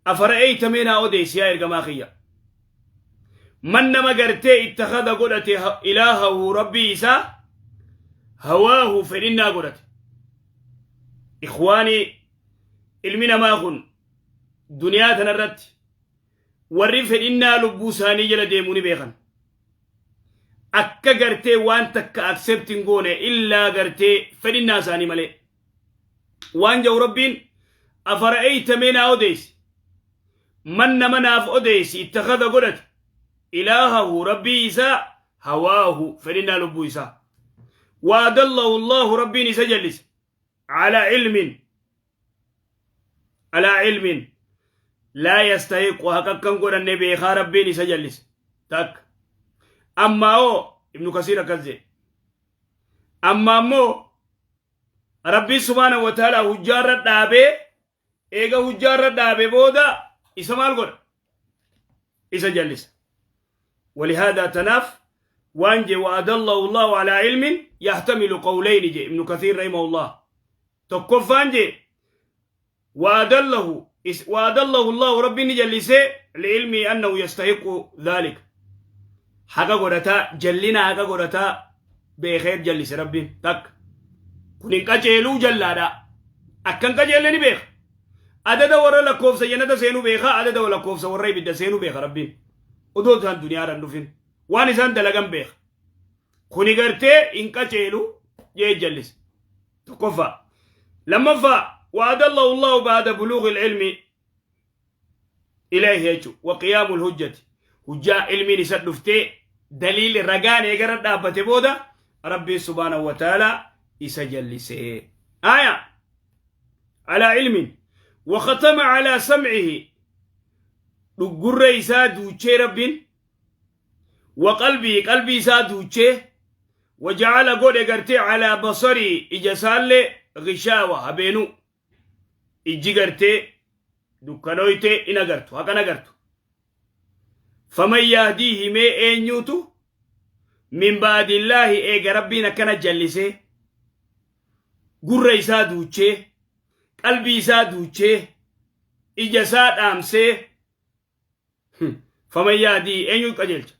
أفرأيت من أوديس يا إرقماخية من نما قرتي اتخذ قدرته إلهه ربي إسا هواه فإنا قدرته إخواني المنا ما خن دنيا تنرت ورّي فإنا لبوساني جل ديموني بيخن أكا قرتي وان تكا أكسبتين قوني إلا قرتي فإنا ساني ملي وان جو ربين أفرأيت من أوديس من نمنا في أوديس اتخذ قدرته إلهه ربي إسا هواه فإنا لبو إسا وأدله الله ربي نسجلس على علم على علم لا يستحق حقا قول النبي ربي نسجلس تك أما هو ابن كثير كذب أما مو ربي سبحانه وتعالى هجار دابي إيجا هجار دابي بودا إسمال قول إسجلس ولهذا تناف وانجي وأدله الله على علم يحتمل قولين جي ابن كثير رحمه الله تكف انجي وأدله الله ربي نجلسه لعلمي أنه يستحق ذلك حقا قرتا جلنا حقا قرتا بخير جلس ربي تك كنين كجيلو جلادا أكن كجيلني بيخ عدد ورا لكوف سينة سينو بيخا عدد ورا لكوف سوري بدا سينو بيخ ربي ودو تان دنيا رندفين وان إنسان دلقن بيخ كوني قرتي إن كجيلو جي جلس تكفى لما فا وأدله الله بعد بلوغ العلم إليه يجو وقيام الهجة هجا علمي نسدفتي دليل رقان يقرد دابة بودا ربي سبحانه وتعالى يسجلسه آية على علم وختم على سمعه دقر إسا دوچه رب وقلبي قلبي إسا دوچه وجعل قد قرتي على بصري إجسال غشاوة هبينو إجي قرتي دكانويتي إنا قرتو هكا نقرتو Faman yahdiihi mee eenyuutu min ba'dillaahi eega Rabbiin akkana jallisee gurra isaa duuchee qalbii isaa duuchee ija isaa dhaamsee faman yahdiihi eenyuutu qajeelcha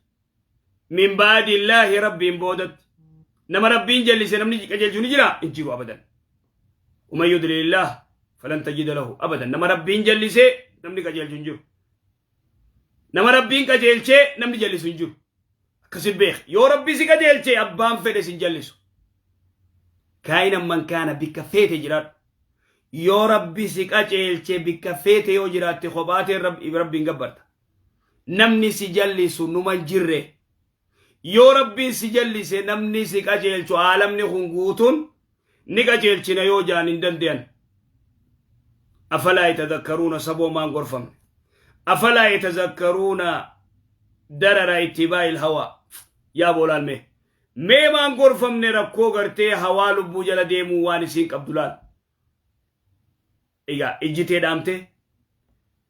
min ba'dillaahi Rabbiin boodatti nama Rabbiin jallise namni qajeelchu ni jira hin jiru abadan. Uman yudlilillah falan tajida lahu abadan nama Rabbiin jallisee namni qajeelchu hin jiru. Nama Rabbiin qajeelchee namni jallisu hin jiru. Akkasi beek. Yoo Rabbi si qajeelchee abbaan fedhe sin jallisu. Kaa'inan man kaana bikka feete jiraadhu. Yoo Rabbi si qajeelchee bikka feete yoo jiraatte kophaateen Rabbiin gabbarta. Namni si jallisu numa hin jirre. Yoo Rabbiin si jallise namni si qajeelchu aalamni kun guutuun ni qajeelchina yoo jaan hin dande'an. Afalaa yatadakkaruuna saboo maan gorfamne. Afalaa yatazakkaruuna darara ittibaa'il hawaa. Yaa boolaal mee. Mee maan gorfamne rakkoo gartee hawaa lubbuu jala deemuu waan isiin qabdu laal. Egaa ijji tee dhaamte,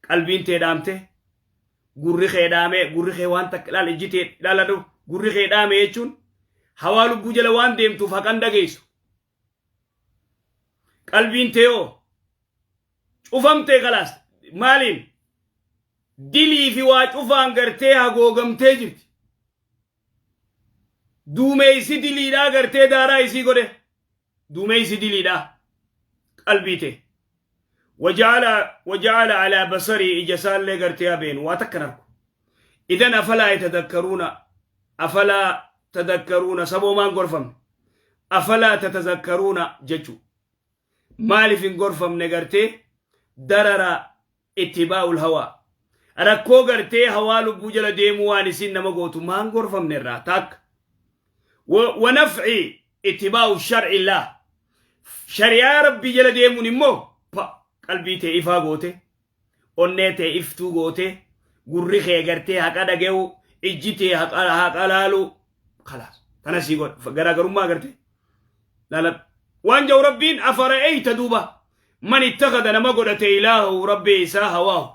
qalbiin tee dhaamte, gurri kee dhaame, gurri kee waan takka ilaal ijji tee ilaaladhu gurri kee dhaame jechuun hawaa lubbuu jala waan deemtuuf haqan dhageessu. Qalbiin tee hoo cufamtee kalaas maaliin dilii fi waa cufaan gartee hagoogamtee jirti. Duumeysi diliidhaa gartee daaraa isii godhe. Duumeysi diliidhaa qalbii tee. Waja'ala waja'ala alaa basarii ija isaallee gartee habeen waa takka hin argu. Idan afalaa yatadakkaruuna afalaa tadakkaruuna saboo maan gorfamne afalaa tatazakkaruuna jechuu maaliif hin gorfamne gartee darara ittibaa'ul hawaa rakkoo gartee hawaa lubbuu jala deemuu waan isiin nama gootu maan gorfamne irraa takka wa nafci ittibaa'u shar'illah shari'aa rabbii jala deemuun immoo pa qalbii tee ifaa goote onnee tee iftuu goote gurri kee gartee haqa dhaga'u ijji tee haqa haqa laalu kalaas tana sii godha garaagarummaa gartee laaladhu waan jedhu rabbiin afara'eyta duuba Man ittakhada nama godhate ilaahahu rabbii isaa hawaahu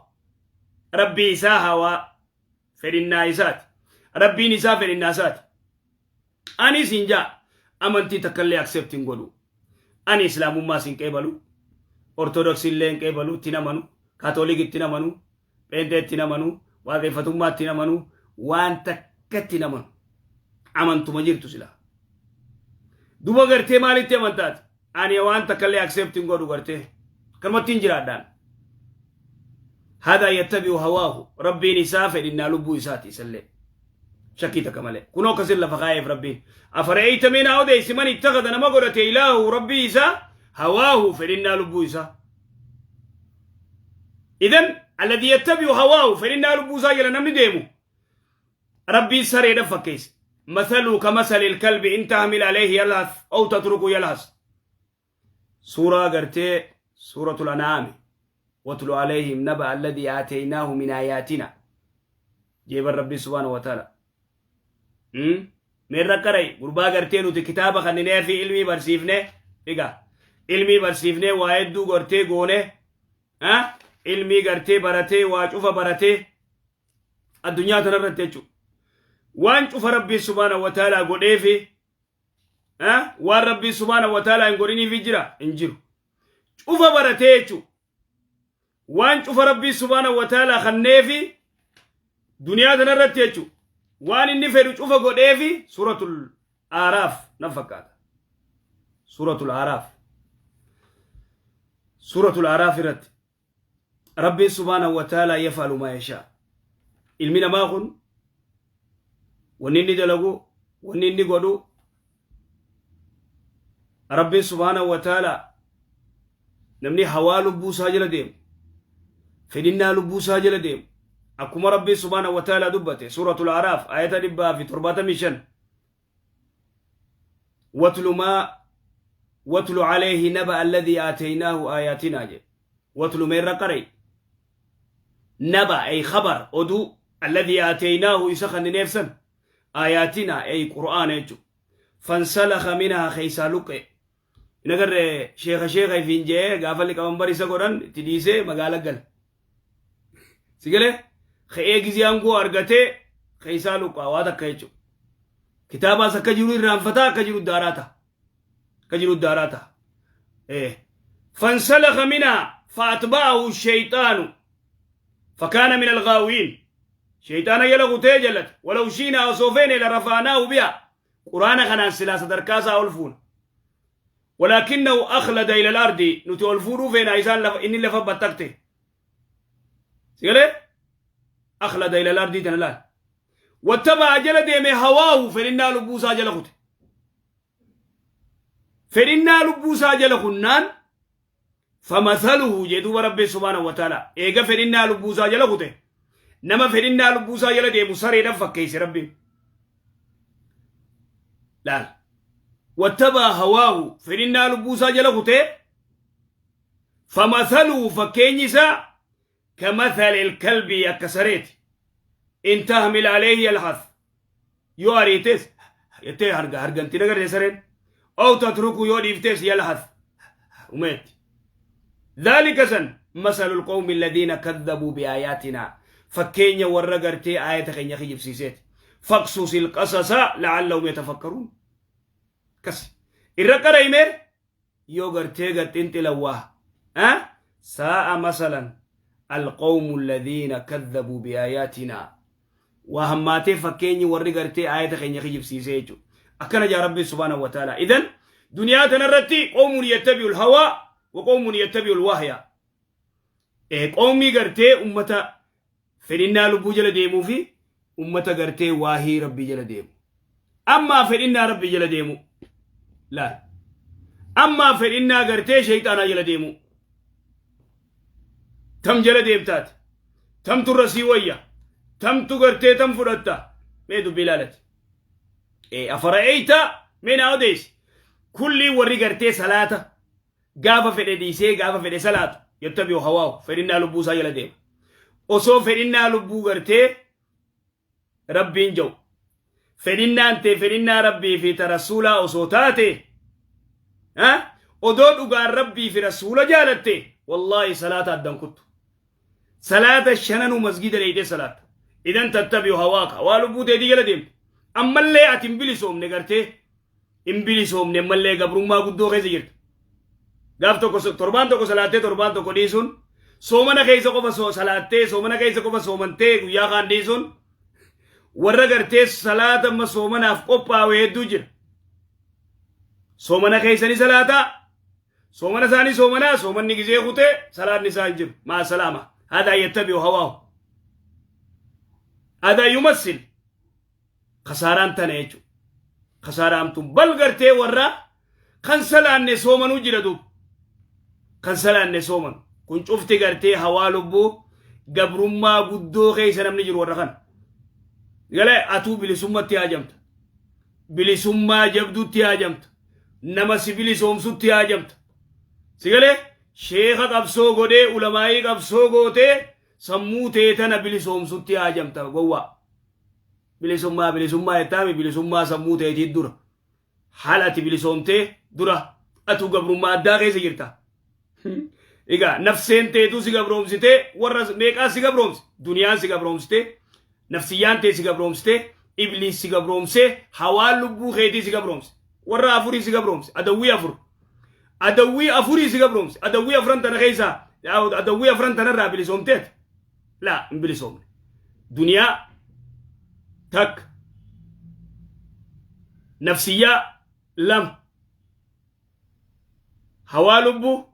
rabbii isaa hawaa fedhinnaa isaati rabbiin isaa fedhinnaa isaati ani isin jaa amantii takkallee accept hin godhu ani islaamummaa sin qeebalu ortodoksii illee hin qeebalu ittiin amanu kaatoolik ittiin amanu pheenxee ittiin amanu waaqeffatummaa ittiin amanu waan takka ittiin amanu amantuma jirtu silaa duba gartee maalitti amantaati ani waan takkallee accept hin godhu gartee kanumatti hin jiraadhaan hada yattabi'u hawaahu rabbiin isaa fedhinnaa lubbuu isaati isallee shakkii takka malee kunoo akkasin lafa kaa'eef rabbiin afara'eyta mee naa odeysi man ittakada nama godhate ilaahu rabbii isaa hawaahu fedhinnaa lubbuu isaa idan alladii yattabi'u hawaahu fedhinnaa lubbuu isaa jala namni deemu Rabbiin sareedhan fakkeesse. Mathaluu ka masalil kalbi in tahmil alayhi yalhath aw tatruku yalhas. Suuraa gartee suuratul an'aami. Watlu alayhim naba alladii aataynaahu min aayaatina. Jeeban Rabbiin subhaanahu wa ta'ala. Meerra qarai gurbaa gartee nuti kitaaba kanninee fi ilmii barsiifne egaa ilmii barsiifnee waa hedduu gartee goone ilmii gartee baratee waa cufa baratee addunyaa tanarratti jechuudha. Waan cufa Rabbiin subhaanahu wa ta'aalaa godheefi waan Rabbiin subhaanahu wa ta'aalaa hin godhiniifi jira hin jiru. Cufa baratee jechuudha. Waan cufa Rabbiin subhaanahu wa ta'aalaa kanneefi duniyaa tanarratti jechuudha. Waan inni fedhu cufa godheefi suuratul Aaraaf nan fakkaata. Suuratul Aaraaf. Suuratul Aaraaf irratti. Rabbiin subhaanahu wa ta'aalaa yaf'alu maa yashaa. Ilmi namaa kun wanni inni dalagu, wanni inni godhu, Rabbiin subhaanahu wa ta'aalaa namni hawaa lubbuu isaa jala deemu, fedhinnaa lubbuu isaa jala deemu, akkuma Rabbiin subhaanahu wa ta'aalaa dubbate suuratul Araaf ayata 175 watlu maa watlu alayhi naba alladhii aataynaahu aayaatinaa jedhe watlu meerra qaray naba ay khabar oduu alladhii aataynaahu isa kannineef san aayaatinaa ay qur'aana jechu fansalakha minhaa keeysaa luqqe hin agarre sheekha sheekha ifiin je'ee gaafa liqamanbar isa godhan itti dhiisee magaala gale si galee Ka'ee gizee aangoo argatee keessaa luqqaa waa takka jechuudha. Kitaabaas akka jiru irraanfataa akka jiru daaraa ta'a. Akka jiru daaraa ta'a. Fansalakha minhaa fa'atba'ahu shayxaanu fakaana min alghaawwiin. Shayxaana jala kutee jallate. Walaw shiinaa osoo feene la rafaanaahu biha. Quraana kanaan silaa sadarkaa isaa ol fuuna. Walaakinnahu akhlada ila al-ardi nuti ol fuudhuu feena isaan lafa inni lafa battakte. Sigalee? Akhlada ila al-ardi tana laal. Wattabaa jala deeme hawaahu fedhinnaa lubbuu isaa jala kute. Fedhinnaa lubbuu isaa jala kunnaan famathaluhu jee duuba rabbiin subhaanahu wa ta'ala eega fedhinnaa lubbuu isaa jala kute nama fedhinnaa lubbuu isaa jala deemu sareedhaan fakkeesse rabbiin. Laal. Wattabaa hawaahu fedhinnaa lubbuu isaa jala kutee famathaluhu fakkeenyi isaa kamathali ilkalbii akka sareeti. In tahmil alayhi yalhath yoo ariitees jettee harga harganti nagartee sareen aw tatruku yoo dhiiftees yalhath umeetti. Dhalika san masalu alqawmi alladhiina kadhabuu biaayaatinaa fakkeenya warra gartee aayata keenya kijibsiiseeti. Faqsus ilqasasa la'allahum yatafakkaruun. Kas irra qara'ime yoo gartee gad xinxilan waa saa'a masalan alqawmu alladhiina kadhabuu biaayaatinaa waa hammaatee fakkeenyi warri gartee aayata keenya kijibsiisee jechuudha. Akkana jaa Rabbiin subhaanahu wa ta'ala. Idan duniyaa tanarratti qawmun yattabi'u alhawaa wa qawmun yattabi'u alwahya. Qawmii gartee ummata fedhinnaa lubbuu jala deemuu fi ummata gartee waahii Rabbii jala deemu. Ammaa fedhinnaa Rabbii jala deemu. Laal. Ammaa fedhinnaa gartee shayxaanaa jala deemu. Tam jala deemtaati. Tamtu irra sii wayya. Tamtu gartee tam fudhatta. Mee dubbii ilaalati. Afara'eeyta mee naa odeessi. Kullii warri gartee salaata gaafa fedhe dhiisee gaafa fedhe salaatu yattabi'u hawaahu fedhinnaa lubbuu isaa jala deema. Osoo fedhinnaa lubbuu gartee rabbiin ja'u fedhinnaan tee fedhinnaa rabbii fi ta rasuulaa osoo taate odoo dhugaan rabbii fi rasuula jaalatte wallaahi salaata addan kuttu. Salaata shananuu masgiida dheeytee salaatta. Idan tattabi'u hawaaka waa lubbuu teetii jala deemte. Ammallee ati hin bilisoomne gartee hin bilisoomne ammallee gabrummaa guddoo keessa jirta. Gaaf tokko torbaan tokko salaattee torbaan tokko dhiisuun soomana keessa qofa salaattee soomana keessa qofa soomantee guyyaa kaan dhiisuun warra gartee salaata amma soomanaaf qophaa'u hedduu jira. Soomana keessa ni salaataa soomana isaanii soomanaa soomanni gizee kutee salaanni isaa hin jiru. Maa salaama. Haadhaa yattabi'u hawaahu. Haadhaa yumassil. Kasaaraan tana jechuudha. Kasaaraa hamtuun bal gartee warra kan salaanne soomanuu jira duuba. Kan salaanne soomanu. Kun cufti gartee hawaa lubbuu gabrummaa guddoo keessa namni jiru warra kana. Galee atuu bilisummatti haajamta. Bilisummaa jabduutti haajamta. Nama si bilisoomsutti haajamta. Si galee sheeka qabsoo godhee ulamaayii qabsoo gootee sammuu tee tana bilisoomsutti haajamta gowwaa. Bilisummaa bilisummaa jettaami bilisummaa sammuu teetii dura. Haala ati bilisoomtee dura atuu gabrummaa addaa keessa jirta. Egaa nafseen teetuu si gabroomsitee warra meeqaa si gabroomse duniyaan si gabroomsitee nafsiyyaan tee si gabroomsitee ibliis si gabroomsee hawaan lubbuu keetii si gabroomse warra afurii si gabroomse adawwii afur adawwii afurii si gabroomse adawwii afran tana keessaa adawwii afran tanarraa bilisoomteet laa hin bilisoomne duniyaa takka nafsiyyaa lama hawaa lubbuu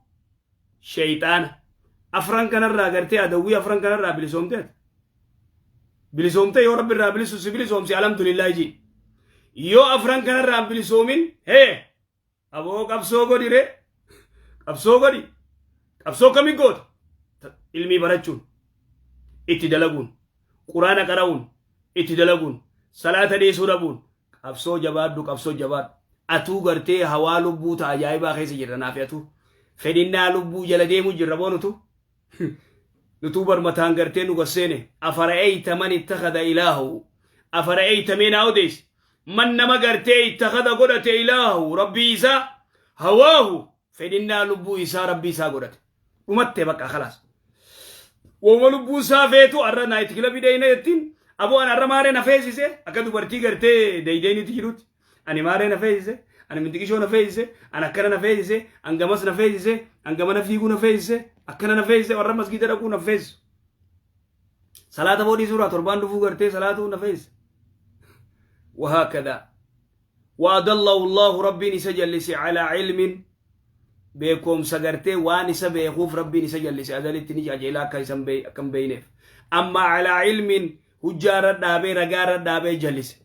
sheyxaana afran kanarraa gartee adawwii afran kanarraa bilisoomteet bilisoomtee yoo rabbi irraa bilisu si bilisoomse alhamdulillah ji yoo afran kanarraa hin bilisoomin hee aboo qabsoo godhi ree qabsoo godhi qabsoo kami goota ilmii barachuun itti dalaguun quraana qara'uun itti dalaguun salaata dhiisuu dhabuun qabsoo jabaadhu qabsoo jabaadhu atuu gartee hawaa lubbuu ta ajaa'ibaa keessa jirra naafi atuu fedhinnaa lubbuu jala deemuu jirra boo nutu nutuu barmataan gartee nu gasseene afara'eeyta man ittakhada ilaahu afara'eeyta mee naa odeessi man nama gartee ittakhada godhate ilaahu rabbii isaa hawaahu fedhinnaa lubbuu isaa rabbii isaa godhate dhumatte bakka khalaas. Wooma lubbuun isaa feetu arra night clubii deeyna jettiin. Aboo an arra maaree na feesise akka dubartii gartee deeydeenitti jirutti. Ani maaree na feesise, ani mintiqishoo na feesise, an akkana na feesise, an gamas na feesise, an gamana fiiguu na feesise, akkana na feesise, warra masgiida dhaquu na feesisu. Salaata boodii suuraa torbaan dhufuu gartee salaatuu na feesise. وهكذا وأضله الله ربي نسجلس على علم beekumsa gartee waan isa beekuuf Rabbiin isa jallise. Azalitti ni qajeelaa akka isan akka hin beeyneef. Amma على علم hujjaa irra dhaabee, ragaa irra dhaabee jallise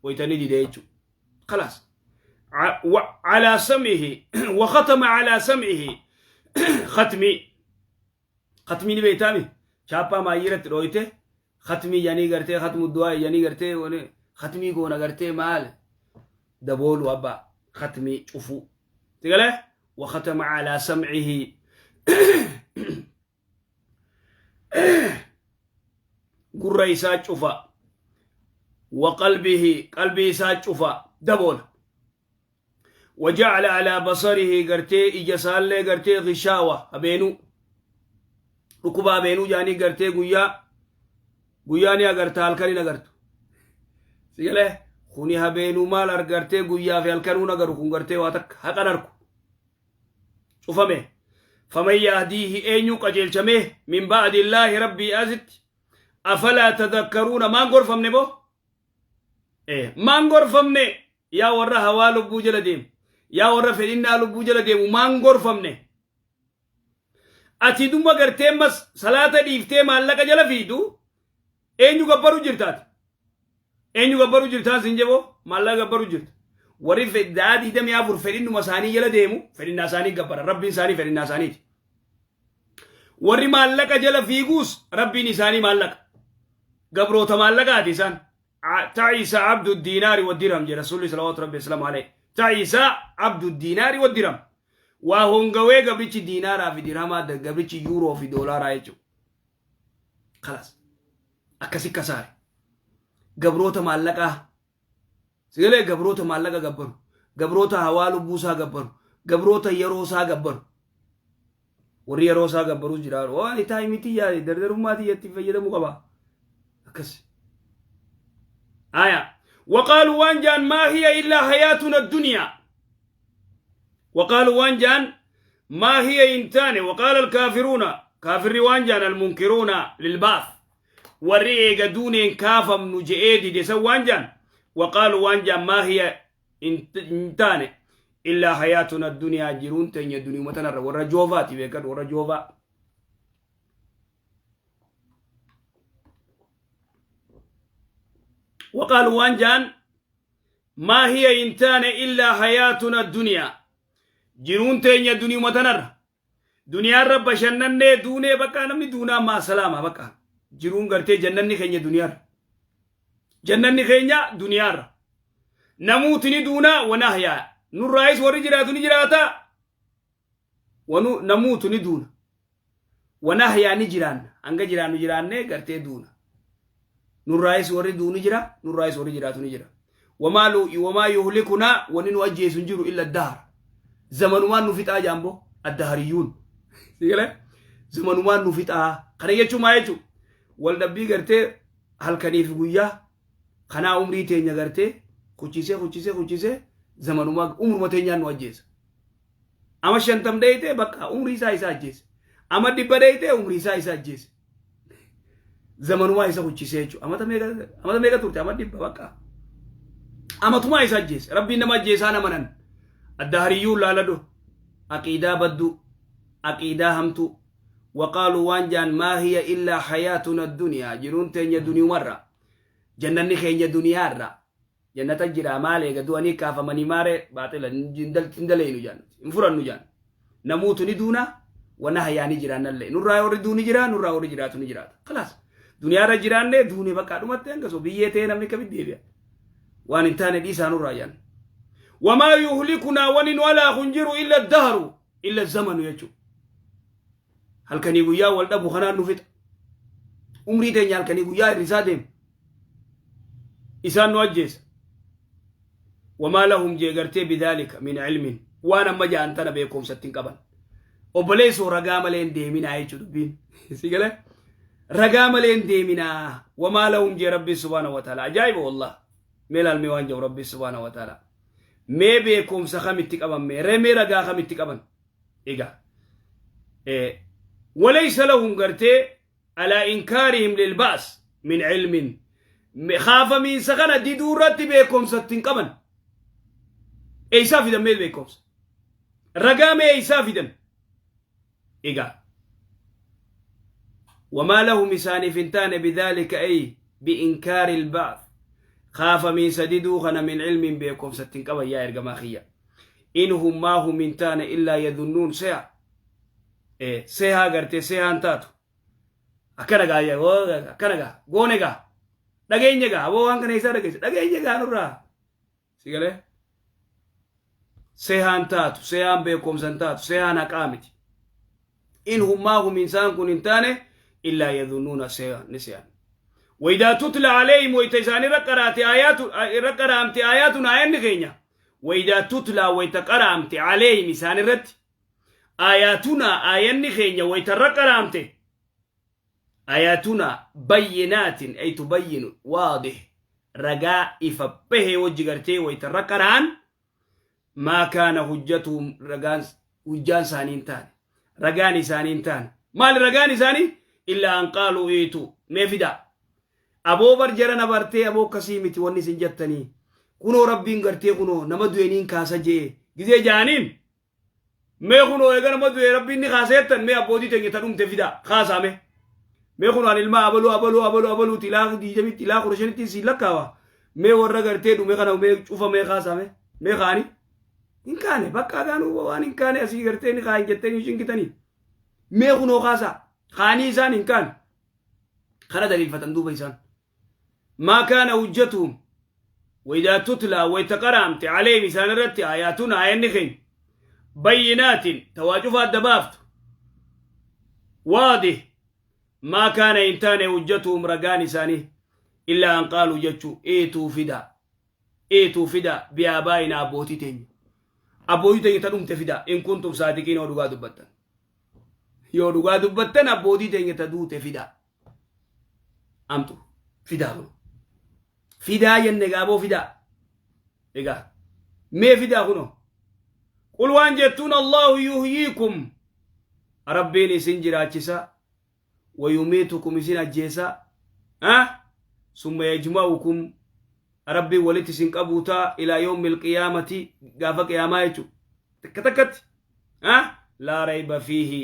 waytanii dide jechuudha. خلاص على سمعه وختم على سمعه. ختمي ختمي ni beeytaami chaappaa maayyiratti dhooyte khatmii yani gartee khatmu du'aa yani gartee khatmii goona gartee maal daboolu abbaa khatmii cufuu sigalee. وختم على سمعه gurra isaa cufa وقلبه قلبي isaa cufa dabool وجعل على بصره gartee ija isaallee gartee غشاوة habeenuu dhukkuba habeenuu jaanii gartee guyyaa guyyaa ni agarta, halkan hin agartu. Sigalee kuni habeenuu maal argartee guyyaa fi halkanuun agaru kun gartee waa takka haqan arku cufame. فمن يهديه eenyu qajeelchame من بعد الله Rabbii asitti. أفلا تذكرون maan gorfamne bo maan gorfamne? Yaa warra hawaa lubbuu jala deemu, yaa warra fedhinnaa lubbuu jala deemu, maan gorfamne? Ati duma gartee mas salaata dhiiftee maallaqa jala fiidu eenyu gabbaru jirtaati? Eenyu gabbaru jirtaan sin jebo? Maallaqa gabbaru jirta. Warri daa 24 fedhinnuma isaanii jala deemu fedhinnaa isaanii gabbara. Rabbiin isaanii fedhinnaa isaaniiti. Warri maallaqa jala fiiguus Rabbiin isaanii maallaqa. Gabroota maallaqaati isaan. تعس عبد الدينار والدرهم jedha Rasuulli صلوات ربي وسلامه عليه. تعس عبد الدينار والدرهم. Waa hongawee gabrichi diinaaraa fi dirhamaa, gabrichi yuuroo fi doolaaraa jechuudha. خلاص akkasi kasaare gabroota maallaqaa sigalee gabroota maallaqa gabbaru, gabroota hawaa lubbuusaa gabbaru, gabroota yeroo isaa gabbaru. Warri yeroo isaa gabbarus jira. Waan timeitii yaade dardarummaa tiyyatti fayyadamuu qaba akkas aya. وقالوا waan jaan ما هي إلا حياتنا الدنيا. وقالوا waan jaan ما هي intaane. وقال الكافرون kaafirri waan jaan المنكرون للبعث warri eega duuneen kaafamnu je'ee dide san waan jaan. وقالوا waan jaan ما هي intaane إلا حياتنا الدنيا jiruun teenya duniyuma tanarra. Warra joovaati beekan, warra joovaa. وقالوا waan jaan ما هي intaane إلا حياتنا الدنيا jiruun teenya duniyuma tanarra. Duniyaarra bashannannee duunee bakka namni duunaa maa salaama bakka jiruun gartee jannanni keenya duniyaarra, jannanni keenya duniyaarra. Namuuti ni duunaa ونحيا nurraayis warri jiraatu ni jiraata. Wanu namuutu ni duuna ونحيا ni jiraanna hanga jiraannu jiraannee gartee duuna. Nurraayis warri duunu jira, nurraayis warri jiraatu ni jira. وما يهلكنا wani nu ajjeesu hin jiru إلا الدهر zamanumaan nu fixaa jaambo الدهريون. Sigale zamanumaan nu fixaa. Kana jechuun maa jechuu? Wal dhabbii gartee halkaniif guyyaa kanaa umrii teenya gartee kuchisee kuchisee kuchisee zamanumaa umruma teenyaan nu ajjeesa. Ama 50 dheeyitee bakka umrii isaa isa ajjeese. Ama 100 dheeyitee umrii isaa isa ajjeese. Zamanumaa isa kuchisee jechuudha. Amata meeqa turte? Ama 100 bakka. Amatumaa isa ajjeese. Rabbiin nama ajjeesaa nama nan. الدهريون laaladhu. Aqiidaa badduu. Aqiidaa hamtuu. وقالوا waan jaan ما هي إلا حياتنا الدنيا jiruun teenya duniyumarra. Jannanni keenya duniyaarra. Jannata jira maal eega du'anii kaafamanii maaree baaxila hin daleenu jaan hin furannu jaan. Namuutu ni duuna ونحيا ni jiraannallee. Nurraa warri duuni jira, nurraa warri jiraatu ni jiraata. خلاص duniyaarra jiraannee duune bakka dhumatte hangasoo biyyee ta'ee namni kamitti deebi'a. Waan hin taane dhiisaa nurraa jaan. وما يهلكنا wani nu alaa hin jiru إلا الدهر إلا الزمن jechuudha. Halkanii guyyaa wal dhabu kanaan nu fixa. Umrii teenya halkanii guyyaa hir'isaa deema. Isaan nu ajjeesa. وما لهم jee gartee بذلك من علم waan amma ja'an tana beekumsatti hin qaban. Obboleessoo ragaa malee hin deeminaa jechuu dubbiin. Si galee? Ragaa malee hin deeminaa. Wamaa lahum jee Rabbi subhaanahu wa ta'ala. Ajaa'iba wallah. Mee laalmee waan jedhu Rabbi subhaanahu wa ta'ala. Mee beekumsa kamitti qaban mee remee ragaa kamitti qaban. Egaa. Walaysa lahum gartee alaa inkaarihim lilbaas min ilmin. Kaafamiinsa kana diduu irratti beekumsa itti hin qaban. Eessaa fidan mee beekumsa? Ragaa mee eessaa fidan? Egaa. Wamaa lahum isaaniif hin taane bidhaalika ay biinkaari ilba'th. Kaafamiinsa diduu kana min ilmin beekumsa itti hin qaban yaa ergamaa kiyya. In hum maa hum hin taane illaa yadhunnuun seha. Sehaa gartee sehaan taatu. Akkana gaa akkana gaa goone gaa dhageenya gaa aboo waan kana isaa dhageessa dhageenya gaa nurraa. Si galee? Sehaan taatu, sehaan beekumsa hin taatu, sehaan haqaa miti. In hum maa hum insaan kun hin taane illaa yadhunnuuna sehan ni sehan. Waydaa tutla alayhim wayta isaan irra qaraate aayaatu irra qaraamte aayaatun aayanni keenya. Waydaa tutla wayta qaraamte alayhim isaan irratti aayaatuna aayanni keenya wayta irra qaraamte Ayatunaa bayyinaatin ay tubayyinu waadih ragaa ifa bahe wajji gartee wayta irra qara'an maa kaana hujjatuhum ragaan hujjaan isaanii hin taane ragaan isaanii hin taane maali ragaan isaanii illaa an qaaluu iitu mee fidaa aboo bar jarana bartee aboo akkasii miti wanni isin jettanii kunoo rabbiin gartee kunoo nama du'e niin kaasa jee gizee jaaniin Mee kunoo eega nama du'e rabbiin ni kaasa jettan mee abbootii teenya ta dhumte fidaa kaasaa mee. Mee kunoo ani ilma abaluu abaluu abaluu abaluuti ilaa diidamitti ilaa 15tti siin lakkaawa. Mee warra gartee dhume kana mee cufa mee kaasaa mee mee kaani. Hin kaane bakka gaanuu waan hin kaane asii gartee ni kaayan jettanii hin shinkitanii. Mee kunoo kaasaa kaanii isaan hin kaane. Kana daliilfatan duuba isaan. Maa kaana hujjatuhum waydaa tutlaa wayta qaraamte alayhim isaan irratti aayaatuna aayanni keenya bayyinaatin ta waa cufa adda baaftu waadih maa kaana hin taane hujjatuhum ragaan isaanii illaa an qaaluu jechuu eetuu fidaa eetuu fidaa bi'aabaa'ina abbootii teenya abbootii teenya ta dhumte fidaa in kuntum saadiqiin yoo dhugaa dubbattan yoo dhugaa dubbattan abbootii teenya ta duute fidaa amtu fidaa kun fidaa jenne gaaboo fidaa egaa mee fidaa kuno qul waan jettuun allahu yuhyiikum rabbiin isin jiraachisa wayumiitukum isin ajjeesa summa yajma'ukum rabbiin walitti isin qabuutaa ilaa yawmi alqiyaamati gaafa qiyaamaa jechu takka takkatti laa rayba fiihi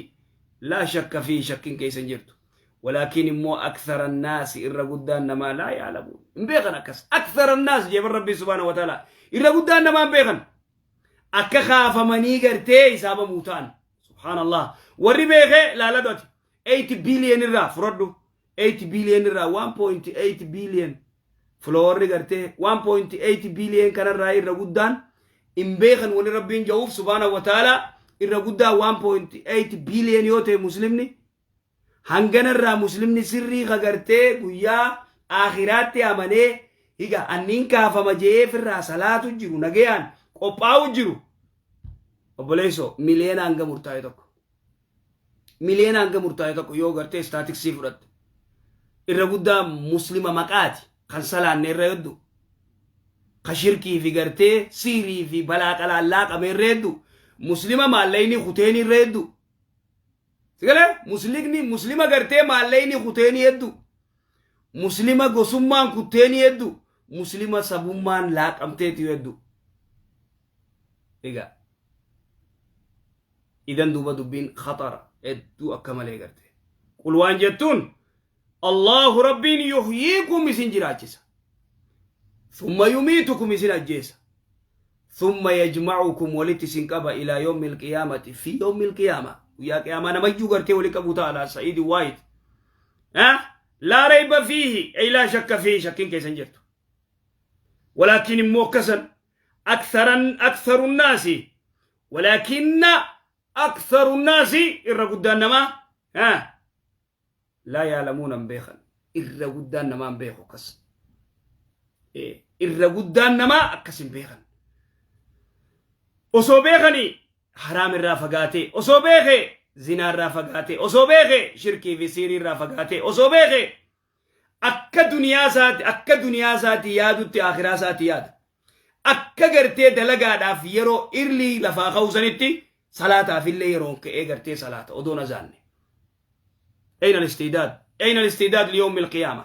laa shakka fiihi shakkin keessa hin jirtu walaakin immoo akthara annaasi irra guddaan namaa laa yaalamuun hin beekan akkas akthara annaas jeeban rabbii subhaanahu wa ta'ala irra guddaan namaa hin beekan akka kaafamanii gartee hisaabamuu ta'an subhaanallah warri beekee laaladhu ati 8 billion irraa fudhadhu 8 billion irraa 1.8 billion followerri gartee 1.8 billion kanarraa irra guddaan hin beekan wani rabbiin ja'uuf subhaanahu wa ta'ala irra guddaa 1.8 billion yoo ta'e muslimni hanganarraa muslimni sirrii ka gartee guyyaa aakhiraatti amanee higa anniin kaafama je'ee firraa salaatu jiru nagayaan qophaa'u jiru obboleessoo miliyoona hanga murtaa'e tokko miliyoona hanga murtaa'e tokko yoo gartee istaatiksii fudhatte irra guddaa muslima maqaati kan salaanne irra heddu ka shirkii fi gartee siirii fi balaa qalaan laaqame irra heddu muslima maallayni kuteeni irra heddu sigalee muslimni muslima gartee maallayni kuteeni heddu muslima gosummaan kuteeni heddu muslima sabummaan laaqamteeti heddu egaa idan duuba dubbiin khaxara hedduu akka malee garte qul waan jettuun allahu rabbiin yuhyiikum isin jiraachisa thumma yumiitukum isin ajjeesa thumma yajmacukum walitti isin qaba ilaa yawmi alqiyaamati fi yawmi alqiyaama guyyaa qiyaamaa namayyuu gartee wali qabu ta'a alaa sa'iidi waayid laa rayba fiihi ay laa shakka fiihi shakkiin keessa hin jirtu walaakin immoo akkasan aktharan aktharu nnaasi walaakinna aktharu nnaasi irra guddaan namaa laa yaalamuuna hin beekan irra guddaan namaa hin beeku akkas irra guddaan namaa akkas hin beekan osoo beekanii haraam irraa fagaatee osoo beekee Zinaarraa fagaatee osoo beekee, shirkii fi siiriirraa fagaatee osoo beekee, akka duniyaa isaati, akka duniyaa isaati yaadutti akhiraa isaati yaada. Akka gartee dalagaadhaaf yeroo irlii lafaa ka'u sanitti salaataaf illee yeroon ka'ee gartee salaata odoon azaanne. أين الاستعداد؟ أين الاستعداد ليوم القيامة؟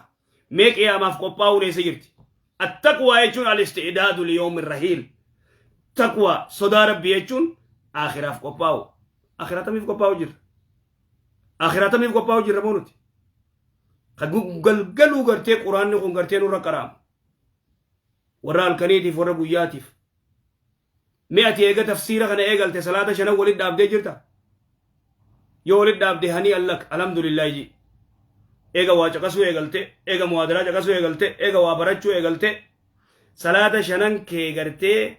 Mee qiyaamaaf qophaa'uun eessa jirti? التقوى jechuun الاستعداد ليوم الرحيل. Taqwa, sodaa Rabbii jechuun akhiraaf qophaa'u. Akhiraatamiif qophaa'u jirra? Akhiraatamiif qophaa'u jirra moo nuti? Ka galgaluu gartee Quraanni kun gartee nurra qaraamu. Warra halkaniitiif, warra guyyaatiif. Mee ati eega tafsiira kana eegalte salaata shanan walit dhaabdee jirta? Yoo walit dhaabde, هنيئا لك, alhamdulillah ji. Eega waa caqasuu eegalte, eega muhaadaraa caqasuu eegalte, eega waa barachuu eegalte, salaata shanan kee gartee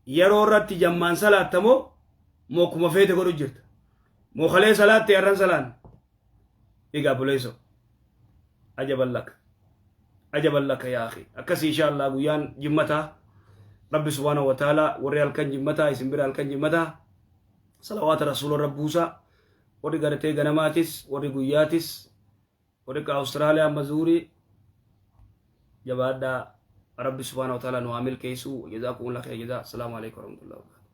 yeroo irratti jammaan salaattamoo, moo kuma feete godhu jirta? Moo kalee salaatte har'an salaan? Egaa buleeso. عجبا لك، عجبا لك يا أخي. Akkasii insha Allah guyyaan jimmataa Rabbi سبحانه وتعالى warri halkan jimmataa, isin bira halkan jimmataa, salawaata Rasuula Rabbuusaa, warri gartee ganamaatis, warri guyyaatis, warri ka Awustiraaliyaa mazuurii, jabaadhaa. Rabbi سبحانه وتعالى nu haa milkeessu. جزاكم الله خير جزاء. السلام عليكم ورحمة الله وبركاته.